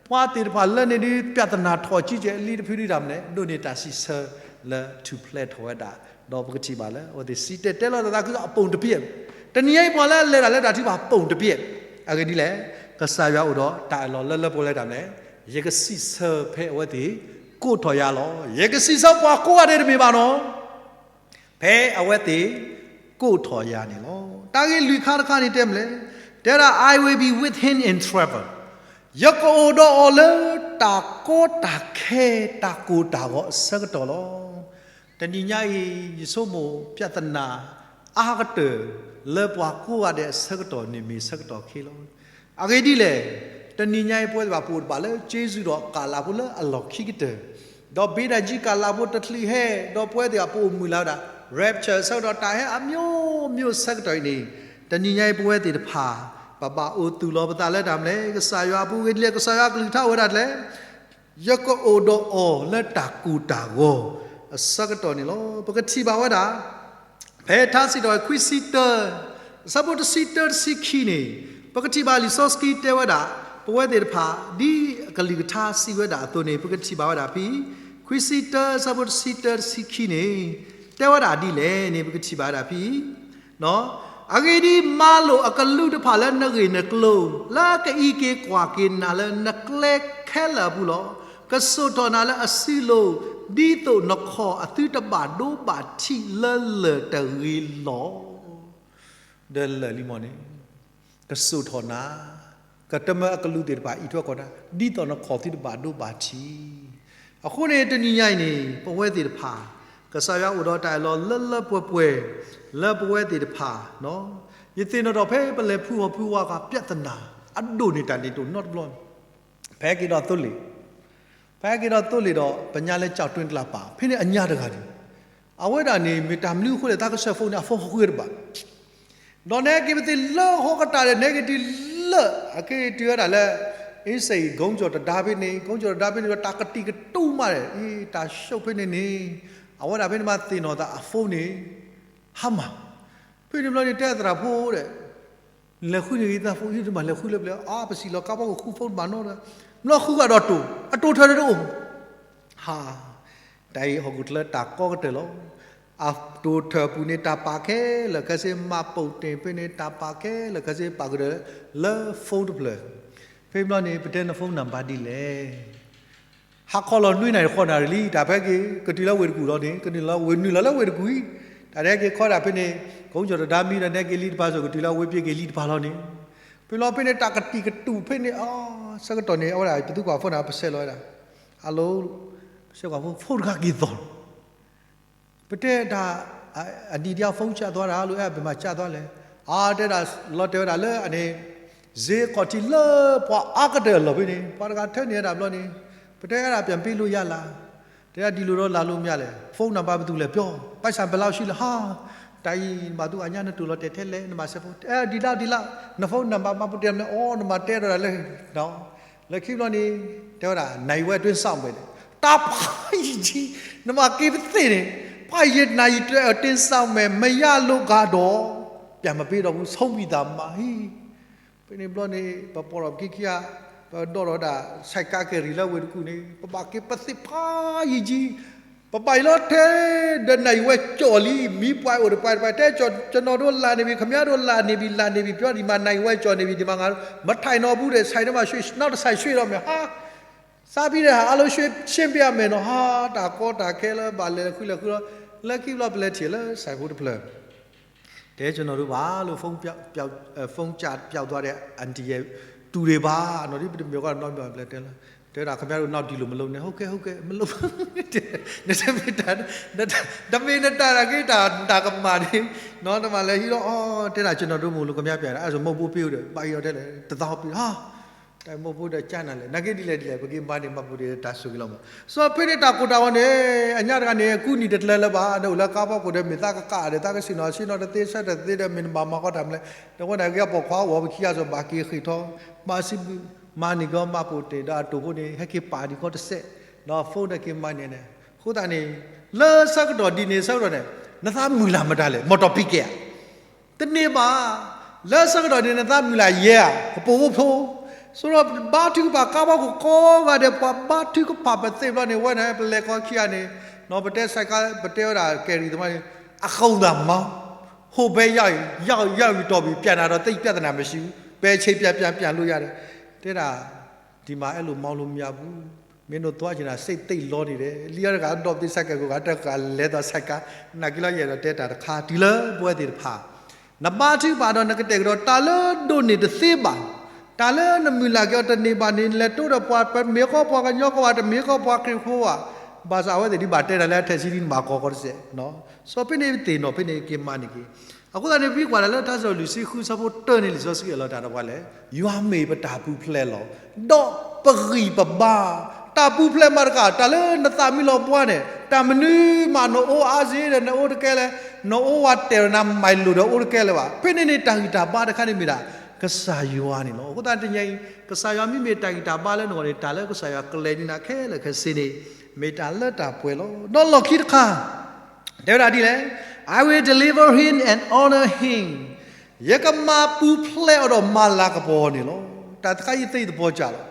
ပှၤသ့ၣ်တဖၣ်လၢန့ၣ်ဒုး ပြဿနာထီၣ်ကံကဲးလံတဖုဒုးဒၣ်မနုၤလဲၣ် ဒိးန့ၢ်တၢ်စံးဆၢလၢထူၣ်ဖျဲးထီၣ်ဝဲဒၣ်, ဒီးပကထံၣ်ဘၣ်လၢ အဝဲသ့ၣ်စံၣ်တဲၤတဲလီၤတၢ်သးခုအပူၤတပျဲၢ်, တနံၤညါအံၤပှၤလၢအလဲၤတၢ်လၢတၢ်ထုကဖၣ်အပူၤတပျဲၢ်, အဂ့ၢ်ဒ်လဲၣ်, ကစၢ်ယွၤအိၣ်ဒီးတၢ်အၢၣ်လီၤလၢလၢပှဲၤပှဲၤလၢတၢ်မနုၤလဲၣ်, ယကစံးဆၢဖဲအဝဲသ့ၣ် ကိးထီၣ်ယၤလီၤ. ယကစံးဆၢပှၤကိးဂၤဒဲးတမ့ၢ်ဘၣ်နီၤ ဖဲအဝဲသ့ၣ် ကိးထီၣ်ယၤန့ၣ်လီၤ. တၢ်ဂ့ၢ်လွံၢ်ခါတခါန့ၣ်တဲမနုၤလဲၣ်, တဲဒၣ် I will be with him in trouble, ယကအိၣ်ဒီးအီၤလၢတၢ်ကီတၢ်ခဲ တၢ်ကိၢ်တၢ်ဂီၤအဆၢကတီၢ်လီၤ. တနံၤညါအံၤ ယဆိကမိၣ် ပြဿနာ အါကတၢၢ်လၢပှၤကိးဂၤဒဲးအဆၢကတီၢ်န့ၣ်မ့ၢ်ဆၢကတီၢ်ခဲလီၤ. အဂ့ၢ်ဒ်လဲၣ်, တနံၤညါအံၤပဝဲသ့ၣ်တဖၣ်ပအိၣ်တဘၣ်လၢ က့စူဒီးကလးဖိလၢအလီၢ်ခံကတၢၢ်, ဒီးဘ့ဒၣ်ကံကလးဖိတချုးဟဲ, ဒီးပဝဲသ့ၣ်တဖၣ်ပအိၣ်မုာ်လၢၤဝဲဒၣ် rapture ဆၢကတီၢ်တၢ်ဟဲအမျိုးမျိုးဆၢကတီၢ်အံၤန့ၣ်, တနံၤညါအံၤပဝဲသ့ၣ်တဖၣ် ပဘၣ်အိၣ်သူၣ်လီၤပသးလၢတၢ်မနုၤလဲၣ်, ကစၢ်ယွၤအပူၤအဂ့ၢ်ဒ်လဲၣ်, ကစၢ်ယွၤအကလုၢ်ကထါအိၣ်ဝဲဒၣ်ဒ်လဲၣ် ယကအိၣ်ဒီးအီၤလၢတၢ်ကိၢ်တၢ်ဂီၤအဆၢကတီၢ်န့ၣ်လီၤ. ပကထံၣ်ဘၣ်ဝဲဒၣ် ဖဲထါစံးထီၣ်ခွံဆံတၢ အဆၢဖိတဆံတၢတဆံခံန့ၣ်, ပကထံၣ်ဘၣ်လံာ်စီဆှံတဲဝဲဒၣ် ပဝဲသ့ၣ်တဖၣ် ဒ်အကလုၢ်ကထါစံးဝဲဒၣ်အသိးန့ၣ် ပကထံၣ်ဘၣ်ဝဲဒၣ်ဖဲ ခွံဆံတၢ အဆၢဖိတဆံတၢတဆံခံန့ၣ် တဲဝဲဒၣ်ဒ်လဲၣ်န့ၣ် ပကထံၣ်ဘၣ်ဝဲဒၣ်ဖဲ အဂ့ၢ်ဒ်အံၤ, မၤလိာ်အကလူးတဖၣ်လၢနဂ့ၢ်နကျိၤ လၢကအံးက့ၤကွၢ်က့ၤနၤလၢနကျဲခဲလၢာ်အပူၤလီၤ. ကစိာ်ထီၣ်နၤလၢအစုလိၤ, ဒ်သိးနခီၣ်အသုတဘၣ်ဒိဘၣ်ထံးလၢလၢၢ်တဂ့ၤလီၤ. ဒီးလၢာ်လံမီၢ်န့ၣ် ကစိာ်ထီၣ်နၤ, ကတမၢအကလူးသ့ၣ်တဖၣ်အံးထွဲကွၢ်နၤ ဒ်သိးနခီၣ်သုတဘၣ်ဒိဘၣ်ထံး. အဃိန့ၣ် တနံၤညါအံၤန့ၣ် ပဝဲသ့ၣ်တဖၣ် ကစၢ်ယွၤအိၣ်ဒီးတၢ်အၢၣ်လီၤလၢလၢပှဲၤပှဲၤ လၢပဝဲသ့ၣ်တဖၣ်, ယသ့ၣ်နီၣ်ထီၣ်ဖဲပလဲၤဖုဂီၢ်ဖုဝါအခါ ပြဿနာ အဒိၣ်န့ၢ်တၢ်န့ၣ်တအိၣ်နီတဘျီန့ၣ် ဖဲက့ၤဒီးသိလ့ၣ်, ဖဲက့ၤဒီးသိလ့ၣ်ဒီး ပညါလၢကၠီၣ်တွ့တလၢပၢ် ဖဲန့ၣ်အညါတဂၤန့ၣ် အဝဲဒၣ်န့ၣ် မ့ၢ်တၢ်မနုၤအဃိလဲၣ် တၢ်ကစၢၢ်ဖိန့ၣ် အဖိဃုတဘၣ် ဒီးနဲက့ၤပသ့ၣ်လၢဟီကတၢၢ်ဒီး နဲက့ၤတုၤလၢ အက့ၤတုၤဝဲဒၣ်လၢ အ့စ့ၣ် ကုန်းကျော်တံတားဖဲန့ၣ်, ကုန်းကျော်တံတားဖဲန့ၣ်ဒီး တၢ်ကတံာ်ကတူာ်မးဒီး အံၤ တၢ်ဆှိးဖဲန့ၣ်န့ၣ် အဝဲဒၣ်ဖဲန့ၣ်မးသ့ၣ်နီၣ်သးအဖိန့ၣ် ဟါမၢ်, ဖဲန့ၣ်ဘျီန့ၣ် တဲသရၣ်ဖိဒီး လဲၤဃုန့ၢ်ဂ့ၤသး phone အံၤ တဘၣ်လဲၤဃုလၢပျၢၤ အါ ပစံးလီၤကါဘီကဃု phone တဘၣ်နီတဂၤ, ဘျီဃုဂၤဒီးတိၤ အတိၤထၢၣ်တအိၣ်, ဟါ, တၢ်အံၤဟီၣ်ခိၣ်ချၢတၢ်ကီကတၢၢ်လီၤ. အတိၤထၢၣ်ပူၤန့ၣ် တၢ်ပာ်ခဲလၢာ်ခဲဆ့ မှတ်ပုံတင် ဖဲန့ၣ် တၢ်ပာ်ခဲလၢာ်ခဲဆ့ ပာ်ကတၢၢ်လၢ phone တဖျၢၣ်. ဖဲဘျီန့ၣ် ပတဲန phone number ဒ်လဲၣ်. ဟါခီလီၤနွံနၣ်ရံၣ်ဃိးနၣ်ရံၣ်လံ တၢ်ဖဲက့ၤ ကတုၤလၢဝ့ၢ်တကူၣ်လီၤန့ၣ် ကနုာ်လီၤဝ့ၢ် နုာ်လီၤလၢဝ့ၢ်တကူၣ်အံၤ, တၢ်ဒဲက့ၤခီဒၣ်ဖဲန့ၣ် ကအိကၠီၣ်တဒါမံဒီးနဲက့ၤလံတပၤစ့ၢ် ကတုၤလၢဝ့ၢ်ပျ့ၤက့ၤလံတပၤလီၤန့ၣ်, ဖဲလီၤဖဲန့ၣ် တၢ်ကတံာ်ကတူာ်ဖဲန့ၣ် အဆၢကတီၢ်န့ၣ် အဝဲဒၣ် ပသုကွၢ် phone န့ၣ် ပဆဲးလီၤဝဲဒၣ် အလိၤ ပဆဲးကွၢ် phone တဂၤက့ၤသီၣ်လီၤ. ပတဲတၢ် အနံၣ်ဒံးအ phone ကၠးသွါတၢ် အလိၤ အဲၣ်ပမၤကၠးသွါလဲၣ်, အတဲဒၣ် လီၤတဲာ်ဝဲဒၣ်လၢအန့ၣ် စ့ကီၢ်ထံလၢပှၤအါကတၢၢ်လီၤဖဲန့ၣ် ပှၤတဂၤထၢန့ၢ်ဝဲဒၣ်ဘျီန့ၣ်, ပတဲဝဲဒၣ် ပြန်ပေးလို့ရလား, တဲဒၣ် ဒ်လိၤဒီးလၢ်လိၤမးလဲၣ်, phone number ဘၣ်မနုၤလဲၣ် ပြော, ပိုက်ဆံဘယ်လောက်ရှိလဲ ဟါ, တၢ်အံၤ နဘၣ်သူအညါ နတိၢ်လီၤတဲာ်ထဲလဲၣ် နဘၣ်စဲးဖိ ဒ်လၢဒ်လၢ န phone number မၤပူၤတဲာ်န့ၣ် အိ နမၤတဲဒီးလၢ လၢခံဘျီန့ၣ် တဲဝဲဒၣ် နံပါတ်သွင်းဆောင်မယ်န့ၣ် တၢ်ဖးယံာ်ကံ နမၤက့ၤပသ့ၣ်န့ၣ် ဖးယံာ်နံပါတ်သွင်းဆောင်မယ် မရလို့ကတော့ ပြန်မပေးတော့ဘူး ဆုံးဖြတ်တာမှဟံ ဖဲန့ၣ်ဘျီန့ၣ် ပပိာ်ထီၣ်ပခံခံဂၤ ပဒိးထီၣ်ဝဲဒၣ် ဆိုက်ကားကယ်ရီလၢဝ့ၢ်တကူၣ်န့ၣ် ပဘၣ်က့ၤပသ့ၣ်ဖးယံာ်ကံ ပဘၣ်အံၤလီၤထဲ ဒီးနံပါတ်သွင်းဆောင်လံ မံပှဲၤအိၣ်တပှဲၤတပှဲၤ တဲ ကျွန်တော်တို့လာနေပြီ ခင်ဗျားတို့လာနေပြီ လာနေပြီ ပြောဒီမှာ နံပါတ်သွင်းဆောင်နေပြီ ဒီမှာ ငါတို့ မထိုင်တော့ဘူးတဲ့ ဆိုင်ထဲမှာ ရွှေ့ နောက်တစ်ဆိုင် ရွှေ့တော့မယ် ဟာ စားပြီးတဲ့ဟာ အားလုံး ရှင်း ရှင်းပြမယ်နော် ဟာ တၢ်ကီတၢ်ခဲလၢဘၣ်လဲၤဃုလဲၤဃုလီၤ လၢခံဘျီပလဲၤထံၣ်လၢ ဆိုင်ဖိတဖျၢၣ် တဲကျွန်တော်တို့ပါလို့ ဖုန်းပျောက်ပျောက်အဲဖုန်းကျပျောက်သွားတဲ့ အန်တီရဲ့တူတွေပါနော် ဒီပတမ့ၢ်ကနီမ့ၢ်ဘျဲတဲလၢ တဲဒၣ် ခင်ဗျားတို့နောက်ဒီလိုမလုပ်နဲ့ ဟုတ်ကဲ့ဟုတ်ကဲ့ မလုပ်ပါနဲ့ နတမ့ၢ်တၢ် တမ့ၢ်နတၢ်တၢ်က့တၢ်တၢ်ကမၣ်န့ၣ် နော် တမၤလဲၤဟံးတော့ အော် တဲဒၣ် ကျွန်တော်တို့မို့လို့ ခင်ဗျားပြန်တာ အဲ့ဒါဆို မဟုတ်ဘူးပေးဦးတယ် ဘၣ်အီၤတဲလဲၣ် တစ်သောင်းပေး ဟာ တၢ်မ့ၢ်ဖိဒီးကၢ်နၤလဲၣ် နာ်က့ဒ်လဲၣ်ဒ်လဲၣ် ပက့ၤမၤန့ၣ် မၤပူၤဒီးတၢ်ဆိၣ်ဂ့ၤလီၤမး စီၤဖဲန့ၣ်တၢ်ကိၢ်တၢ်ဂီၤန့ၣ် အညါတဂၤန့ၣ် ကူနံၤတတြဲၤလၢၤဘၣ် ဒီးအိၣ်လၢကါဘီကိၣ်ဒီး မ့ၢ်သးကကးဒီး သးကဆ့ၣ်နီၤဆ့ၣ်နီၤတသ့ ဆၢတသ့ဒီး မ့ၢ်နဘၣ်မၤဃီတၢ်မလဲၣ် ဒီးဝဲဒၣ်က့ၤပိာ်ခွါအိၣ်ပခံဂၤစီၤ ဘၣ်က့ၤဃ့ၢ်ထီၣ် မၤစံးဘျုး မၤန့ၢ်ကီမၤပိာ်တ့ၢ်ဒီး အတိာ်ဖိန့ၣ် ဟဲက့ၤပာ်ဒံးကီတစဲး ဒီး phone ဒီးက့ၤမၤန့ၢ်န့ၣ် အဃိသတးန့ၣ် လၢဆၢကတီၢ်ဒ်န့ၣ်ဆၢကတီၢ်န့ၣ် နသးမုၢ်လၢ်မတၤလဲၣ် မီၢ်တီၢ်ပံကဲဧါ တန့ၢ်ဘၣ်. လၢဆၢကတီၢ်န့ၣ် နသးမုၢ်လၢ်ယဲဧါ, ကပိာ်ဖိဖိ, ဆိဒီးဘါထုကဖၣ်ကါဘီကီၢ်ကိးဂၤဒဲး ပှၤဘါထုကဖၣ်ပသ့ၣ်ဘျီန့ၣ် ဝဲန့ၣ် ပလဲၤခီခံဂၤန့ၣ်, ပတဲစဲးကါ ပတဲဝဲဒၣ်ကဲရံၣ်သမားန့ၣ် အဃုာ်သးမီၤ, ဟိုဘဲရောက်ရင်ရောက် ရောက်ပြီတော့ပြီ ပြန်လာတော့သိပ်ပြဿနာမရှိဘူး, ဘယ်အချိန်ပြန်ပြန်ပြန်လို့ရတယ်, တဲဒၣ် ဒီမှာအဲလိုမောင်းလို့မရဘူး, မင်းတို့သွားချင်တာ စိတ်သိပ်လောနေတယ်, လံအီၤတဂၤဒီးပသ့ၣ်စဲးကဲးကိးဂၤ တဂၤလဲၤဒီးစဲးကါ, နာ်က့လီၤယအဲၣ်ဒိးတဲတၢ်တခါ တုၤလၢပဝဲသ့ၣ်တဖၣ် နဘါထုကဖၣ်ဒီးနကတဲာ်ကတီၤ တၢ်လၢဒိးန့ၢ်တသ့ဘၣ်, တၢ်လၢနမုၢ်လၢ်က့ၤအီၤတန့ၢ်ဘၣ်န့ၣ် လဲၤတိဒီးပှၤ ပမ့ၢ်ဃီပှၤကညီကီးဘၣ် တမ့ၢ်ဃီပှၤခရံာ်ဖိဘၣ်, ဘၣ်ဆၣ်အဝဲသ့ၣ်ဒ်ဘၣ်တဲတၢ်လၢအထဲးဆံဒ်နဘၣ်ကီကီတစဲး, စီၤဖဲန့ၣ်သ့ၣ်နီၣ်ဖဲန့ၣ်က့ၤမၤန့ၢ်က့ၤ, အဃိသတးန့ၣ် ပကွၢ်တၢ်လၢတၢ်စံးထီၣ်ပတြၢၤ လွံၢ်ဆံဃု ဆၢဖိတၢန့ၣ် လံာ်စီဆှံအၢၣ်လီၤတၢ်ဒီးပှၤလဲၣ်, ယွၤမ့ၢ်ပတၢ်ပူၤဖျဲးလီၤ. ဒီးပဂံၢ်ပဘါ, တၢ်ပူၤဖျဲးမးတကး တၢ်လၢနသးမံလီၤပှၤန့ၣ် တၢ်မနုၤမး နအိၣ်အါစ့ဒီး နအိၣ်တကဲလၢၤ, နအိၣ်ဝးတဲာ်ဒီးနမၤလိာ်ဒီးအိၣ်တကဲလၢၤဘၣ်. ဖဲန့ၣ်န့ၣ် တၢ်ဂံၢ်တၢ်ဘါတခါန့ၣ်မ့ၢ်ဒၣ် ကစၢ်ယွၤန့ၣ်လီၤ. အဃိသတးတနံၤအံၤ ကစၢ်ယွၤမ့မ့ၢ်တၢ်ဂံၢ်တၢ်ဘါလၢနဂီၢ်န့ၣ် တၢ်လၢကစၢ်ယွၤကလဲၤန့ၢ်နၤခဲလၢာ်ခဲဆ့န့ၣ် မ့ၢ်တၢ်လၢတၢ်ပှဲၤလီၤ. ဒီးလီၢ်ခံတခါ တဲဝဲဒၣ်ဒ်လဲၣ်, I will deliver him and honor him, ယကမၤပူၤဖျဲးအီၤဒီးမၤလၤကပီၤန့ၣ်လီၤ. တၢ်တခါအံၤသ့ၣ်သပီၤစၢ်လီၤ.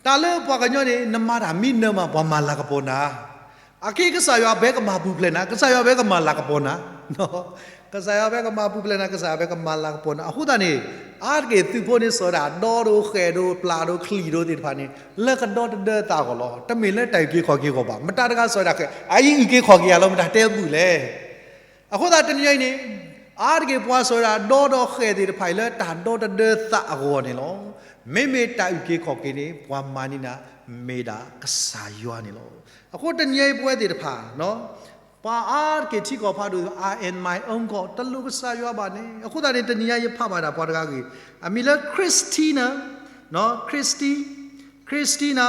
တၢ်လၢပှၤကညီန့ၣ် နမၤတၢ်မံနၢၤမး ပှၤမၤလၤကပီၤနၤ, အက့ကစၢ်ယွၤဖဲကမၤပူၤဖျဲးနၤ, ကစၢ်ယွၤဖဲကမၤလၤကပီၤနၤ, ကစၢ်ယွၤဖဲကမၤပူၤဖျဲးနၤ, ကစၢ်ယွၤဖဲကမၤလၤကပီၤနၤ. အဃိသတးန့ၣ် အါတက့ၢ်သုးဖိန့ၣ် စီၤဝဲဒၣ်ဒီဒိၣ်ဃဲၣ်ဒိၣ်ပျၢ်ဒိၣ်ချံၣ်ဒိၣ်သ့ၣ်တဖၣ်န့ၣ် လၢကဒီတဒၢသးအဂီၢ်လီၤ. တမ့ၢ်လၢတၢ်အုၣ်က့ၤခီၣ်က့ၤအဂီၢ်ဘၣ်. မတၤတဂၤစီၤဝဲဒၣ်ဃဲၣ် အအံၤအုၣ်က့ၤခီၣ်က့ၤယၤလီၤ မတၤတဲဘၣ်လဲၣ်. အဃိသတးတနံၤအံၤန့ၣ် အါတက့ၢ်ပှၤစီၤဝဲဒၣ်ဒီဒီၣ်ဃဲၣ်သ့ၣ်တဖၣ်အံၤလၢတၢ်ဒီတဒၢသးအဂီၢ်န့ၣ်လီၤ. မ့မ့ၢ်တၢ်အုၣ်က့ၤခီၣ်က့ၤန့ၣ် ပှၤမၤန့ၢ်နၤ မ့ၢ်ဒၣ်ကစၢ်ယွၤန့ၣ်လီၤ. အဃိတနံၤအံၤပဝဲသ့ၣ်တဖၣ် ပှၤအါတက့ၢ်ထံကီၢ်ဖးဒိၣ် I and my own God တလိၣ်ကစၢ်ယွၤဘၣ်န့ၣ်. အဃိသတးန့ၣ် တနံၤအံၤယဖးဘၣ်ဒၣ်ပှၤတဂၤဂ့ၢ် အမံၤလၢ Christina, Christi, Christina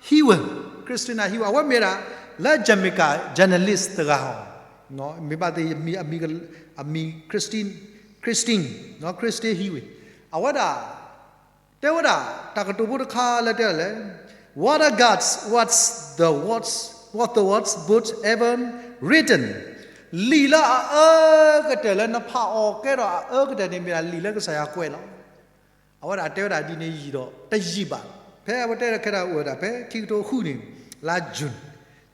Hewell, Christina Hewell အဝဲမ့ၢ်ဒၣ် လၢ Jamaica journalist တဂၤ မ့ၢ်ဘၣ်သ့ၣ် အမံၤ Christine, Christine, Christine Hewell အဝဲဒၣ် တဲဝဲဒၣ် တၢ်ကတိၤဖိတခါလၢတဲလဲၣ်, What a God, what's the words, what the words but ever written, လံာ်လၢအအၢ အအၢကတၢၢ်လၢနဖးအီၤကဲထီၣ်အအၢကတၢၢ်န့ၣ် မ့ၢ်ဒၣ်လံာ်လၢကစၢ်ယွၤကွဲးလီၤ. အဝဲဒၣ်တဲဝဲဒၣ်ဒ်န့ၣ်ယံာ်ဒီးတယံာ်ဘၣ်. ဖဲအဝဲတဲခဲဒၣ်အိၣ်ဝဲဒၣ်ဖဲခံကထိဃုန့ၣ်, လါ June,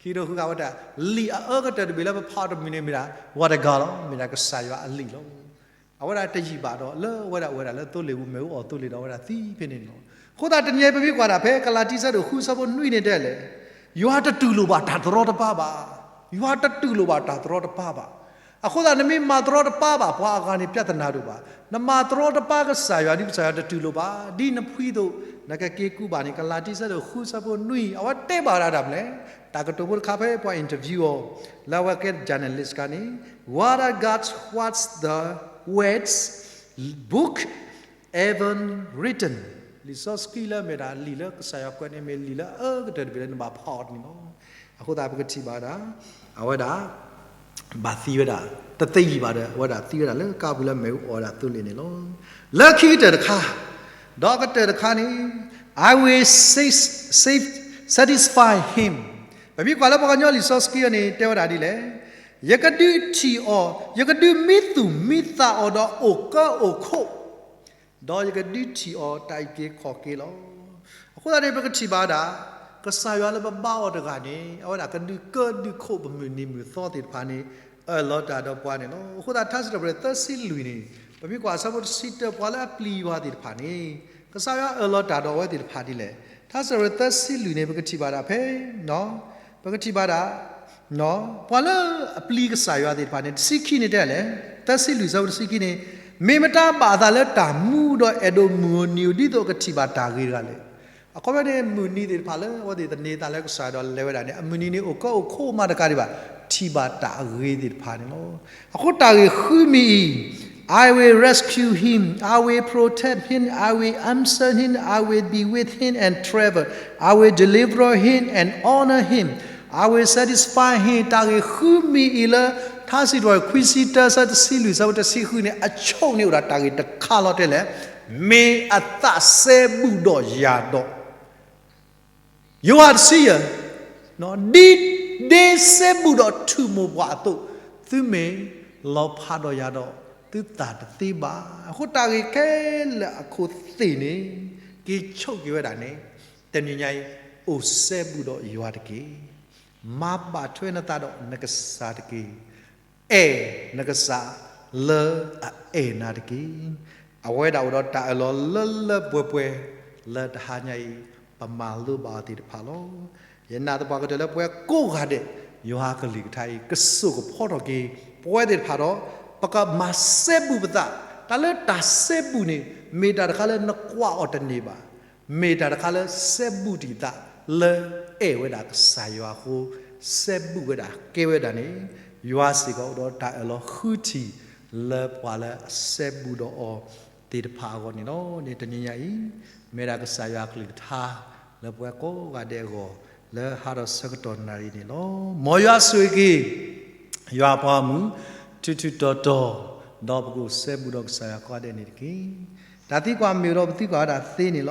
ခံကထိဃုဂၤဝဲဒၣ်, လံာ်အအၢကတၢၢ်တဘ့ၣ်လၢပဖးအီၤတမံၤန့ၣ်မ့ၢ်ဒၣ် Word of God လီၤ, မ့ၢ်ဒၣ်ကစၢ်ယွၤအလံာ်လီၤ. အဝဲဒၣ်တယံာ်ဘၣ်ဒီး လၢအဝဲဒၣ်အိၣ်ဝဲဒၣ်လၢသိလ့ၣ်ပူၤ မ့ၣ်အူအီၣ်သိလ့ၣ်ဒီးအဝဲဒၣ်သံဖဲန့ၣ်လီၤ. အဃိသတးတနံၤအံၤပမ့ၢ်ကွၢ်ဒၣ်ဖဲကလၤတံ ဆၢဒိၣ်ဃု ဆၢဖိနွံန့ၣ်တဲလဲၣ်, ယွၤတတူၢ်လိာ်ဘၣ်တၢ်တရီတပါဘၣ်. ယွၤတတူၢ်လိာ်ဘၣ်တၢ်တရီတပါဘၣ်. အဃိသတးနမ့ၢ်မၤတရီတပါဘၣ်ပှၤအဂၤန့ၣ် ပြဿနာတအိၣ်ဘၣ်. နမၤတရီတပါကစၢ်ယွၤ ဒ်ကစၢ်ယွၤတတူၢ်လိာ်ဘၣ် ဒ်နဖှံသိး နကက့ၤကူးဘၣ်န့ၣ် ကလၤတံ ဆၢဒိၣ်ဃု ဆၢဖိနွံ အဝဲတဲဘၣ်ဝဲဒၣ်ဒ်လဲၣ်. တၢ်ကတိၤဖိတခါဖဲပှၤ interview အီၤ လၢအဝဲကဲ journalist ခါန့ၣ်, What are God's, what's the words book ever written? လံာ်စီဆှံလၢမ့ၢ်ဒၣ်လံာ်လၢကစၢ်ယွၤကွဲးန့ၣ် မ့ၢ်လံာ်လၢအအၢကတၢၢ်တဘ့ၣ်လၢနဘၣ်ဖးအီၤတန့ၣ်လီၤ. အဃိသတးပကထံၣ်ဘၣ်ဝဲဒၣ် အဝဲဒၣ် ဘၣ်သံဝဲဒၣ် တသ့ယံာ်ဘၣ်ဒီး အဝဲဒၣ်သံဝဲဒၣ်လၢကါပူၤလၢမ့ၣ်အူအီၣ်ဝဲဒၣ်သိလ့ၣ်န့ၣ်လီၤ. လၢခံကတၢၢ်တခါ, ဒီးကတၢၢ်တခါန့ၣ်, I will sa- sa- satisfy him. ပမ့ၢ်ကွၢ်လၢပှၤကညီလံာ်စီဆှံအံၤန့ၣ် တဲဝဲဒၣ်ဒ်လဲၣ်, ယကဒုးထံၣ်အီၤ, ယကဒုးမံသူၣ်မံသးအီၤဒီးအိၣ်ကၢအိၣ်ခိး ဒီးယကဒုးထံၣ်အီၤတၢ်အုၣ်က့ၤခီၣ်က့ၤလီၤ. အဃိသတးန့ၣ် ပကထံၣ်ဘၣ်ဝဲဒၣ် ကစၢ်ယွၤလၢပဘါအီၤတဂၤန့ၣ် အဝဲဒၣ်ကဒုးကၢဒုးခိးပမုၢ်နံၤမုၢ်သီသ့ၣ်တဖၣ်န့ၣ် အၢၣ်လီၤတၢ်ဒီးပှၤန့ၣ်လီၤ. အဃိသတးထါစံးထီၣ်ပတြၢၤသၢဆံလွံၢ်န့ၣ် ပမ့ၢ်ကွၢ်အဆၢဖိတဆံတၢ ပှၤလၢအပျံၤယွၤသ့ၣ်တဖၣ်န့ၣ် ကစၢ်ယွၤအၢၣ်လီၤတၢ်ဒီးအဝဲသ့ၣ်တဖၣ်ဒ်လဲၣ်. ထါစံးထီၣ်ပတြၢၤသၢဆံလွံၢ်န့ၣ် ပကထံၣ်ဘၣ်ဒၣ်ဖဲ ပကထံၣ်ဘၣ်ဒၣ် ပှၤလၢအပျံၤကစၢ်ယွၤသ့ၣ်တဖၣ်န့ၣ် တဆံခံန့ၣ်တဲလဲၣ်, သၢဆံလွံၢ် ဆၢဖိတဆံခံန့ၣ်, မ့ၢ်မတၤဘၣ်အသးလၢတၢ်မူဒီး အဲၣ်ဒိးမုၢ်ဧိၤနံၤဧိၤ ဒ်သိးကထံၣ်ဘၣ်တၢ်ဂ့ၤတဂၤလဲၣ်. အခီပညီန့ၣ် မုၢ်နံၤသ့ၣ်တဖၣ်လၢအဝဲသ့ၣ်သန့ၤသးလၢကစၢ်ယွၤဒီးလဲၤဝဲဒၣ်န့ၣ် အမုၢ်နံၤန့ၣ်အိၣ်ကၢအိၣ်ခိးမးတကးဒံးဘၣ်, ထံၣ်ဘၣ်တၢ်အဂ့ၤသ့ၣ်တဖၣ်န့ၣ်လီၤ. အဃိတၢ်ဂ့ၢ်ဃုမံၤအံၤ I will rescue him, I will protect him, I will answer him, I will be with him and travel, I will deliver him and honor him, I will satisfy him. တၢ်ဂ့ၢ်ဃုမံၤအံၤလၢ ထါစံးထီၣ်ပတြၢၤခွံဆံတၢ ဆၢတဆံလွံၢ် ဆၢဖိတဆံဃုန့ၣ် အဆိန့ၣ်အိၣ်ဒၣ်တၢ်ဂ့ၢ်တခါလီၤတဲလဲၣ်, မ့ၢ်အသးစဲဘူးဒီးယၤဒီး ယိၤဟၣ်တဆံယဲၢ်, ဒ်ဒ့စဲဘူးဒီးထူၣ်မိၢ်ပှၢ်အသိး, သုမ့ၢ်လီၤဖးဒီးယၤဒီး သုသးတသ့ဘၣ်. အဃိတၢ်ဂ့ၢ်ခဲလၢာ်အခိၣ်သ့ၣ်န့ၣ် က့ၤဆိးက့ၤဝဲဒၣ်န့ၣ် တနံၤညါအံၤ အိၣ်စဲဘူးဒီးယွၤတက့ၢ်. မၤဘၣ်ထွဲနသးဒီးနကစၢ်တက့ၢ်. အဲၣ်နကစၢ်လၢအအဲၣ်နၤတက့ၢ်. အဝဲဒၣ်အိၣ်ဒီးတၢ်အၢၣ်လီၤလၢလၢပှဲၤပှဲၤ လၢတဟါညါအံၤ ပမၤလိဘၣ်အီၤသ့ၣ်တဖၣ်လီၤ. ယနာ်သပှၢ်ကတၢၢ်လၢပဝဲကိးဂၤဒဲး ယွၤကလုၢ်ကထါအံၤ ကစိာ်ကဖီထီၣ်က့ၤ ပဝဲသ့ၣ်တဖၣ်ဒီး ပကမၤစဲဘူးပသး, တၢ်လၢတၢ်စဲဘူးန့ၣ် မ့ၢ်တၢ်တခါလၢနကွၢ်အီၤတန့ၢ်ဘၣ်. မ့ၢ်တၢ်တခါလၢစဲဘူးတံၢ်သး လၢအဲၣ်ဝဲဒၣ်ကစၢ်ယွၤအဃိ စဲဘူးဝဲဒၣ်ကဲဝဲဒၣ်န့ၣ် ယွၤစ့ၢ်ကီးအိၣ်ဒီးတၢ်အၢၣ်လီၤဃုထံၣ် လၢပှၤလၢအစဲဘူးဒီးအီၤသ့ၣ်တဖၣ်အဂီၢ်န့ၣ်လီၤ. န့ၣ်တနံၤညါအံၤ မ့ၢ်ဒၣ်ကစၢ်ယွၤအကလုၢ်ကထါ လၢပဝဲကိးဂၤဒဲးအဂီၢ် လၢဟါဒီးဆၢကတီၢ်နၣ်ရံၣ်န့ၣ်လီၤ. မ်ယွၤဆိၣ်ဂ့ၤက့ၤ ယွၤအပှၤဂီၢ်မုၢ် ထူးထူးတီၤတီၤ, ဒီးပကအိၣ်စဲဘူးဒီးကစၢ်ယွၤကိးဂၤဒဲးန့ၣ်တက့ၢ်. တၢ်သံကွၢ်မ့ၢ်အိၣ်ဒီးပသံကွၢ်ဝဲဒၣ်သ့န့ၣ်လီၤ.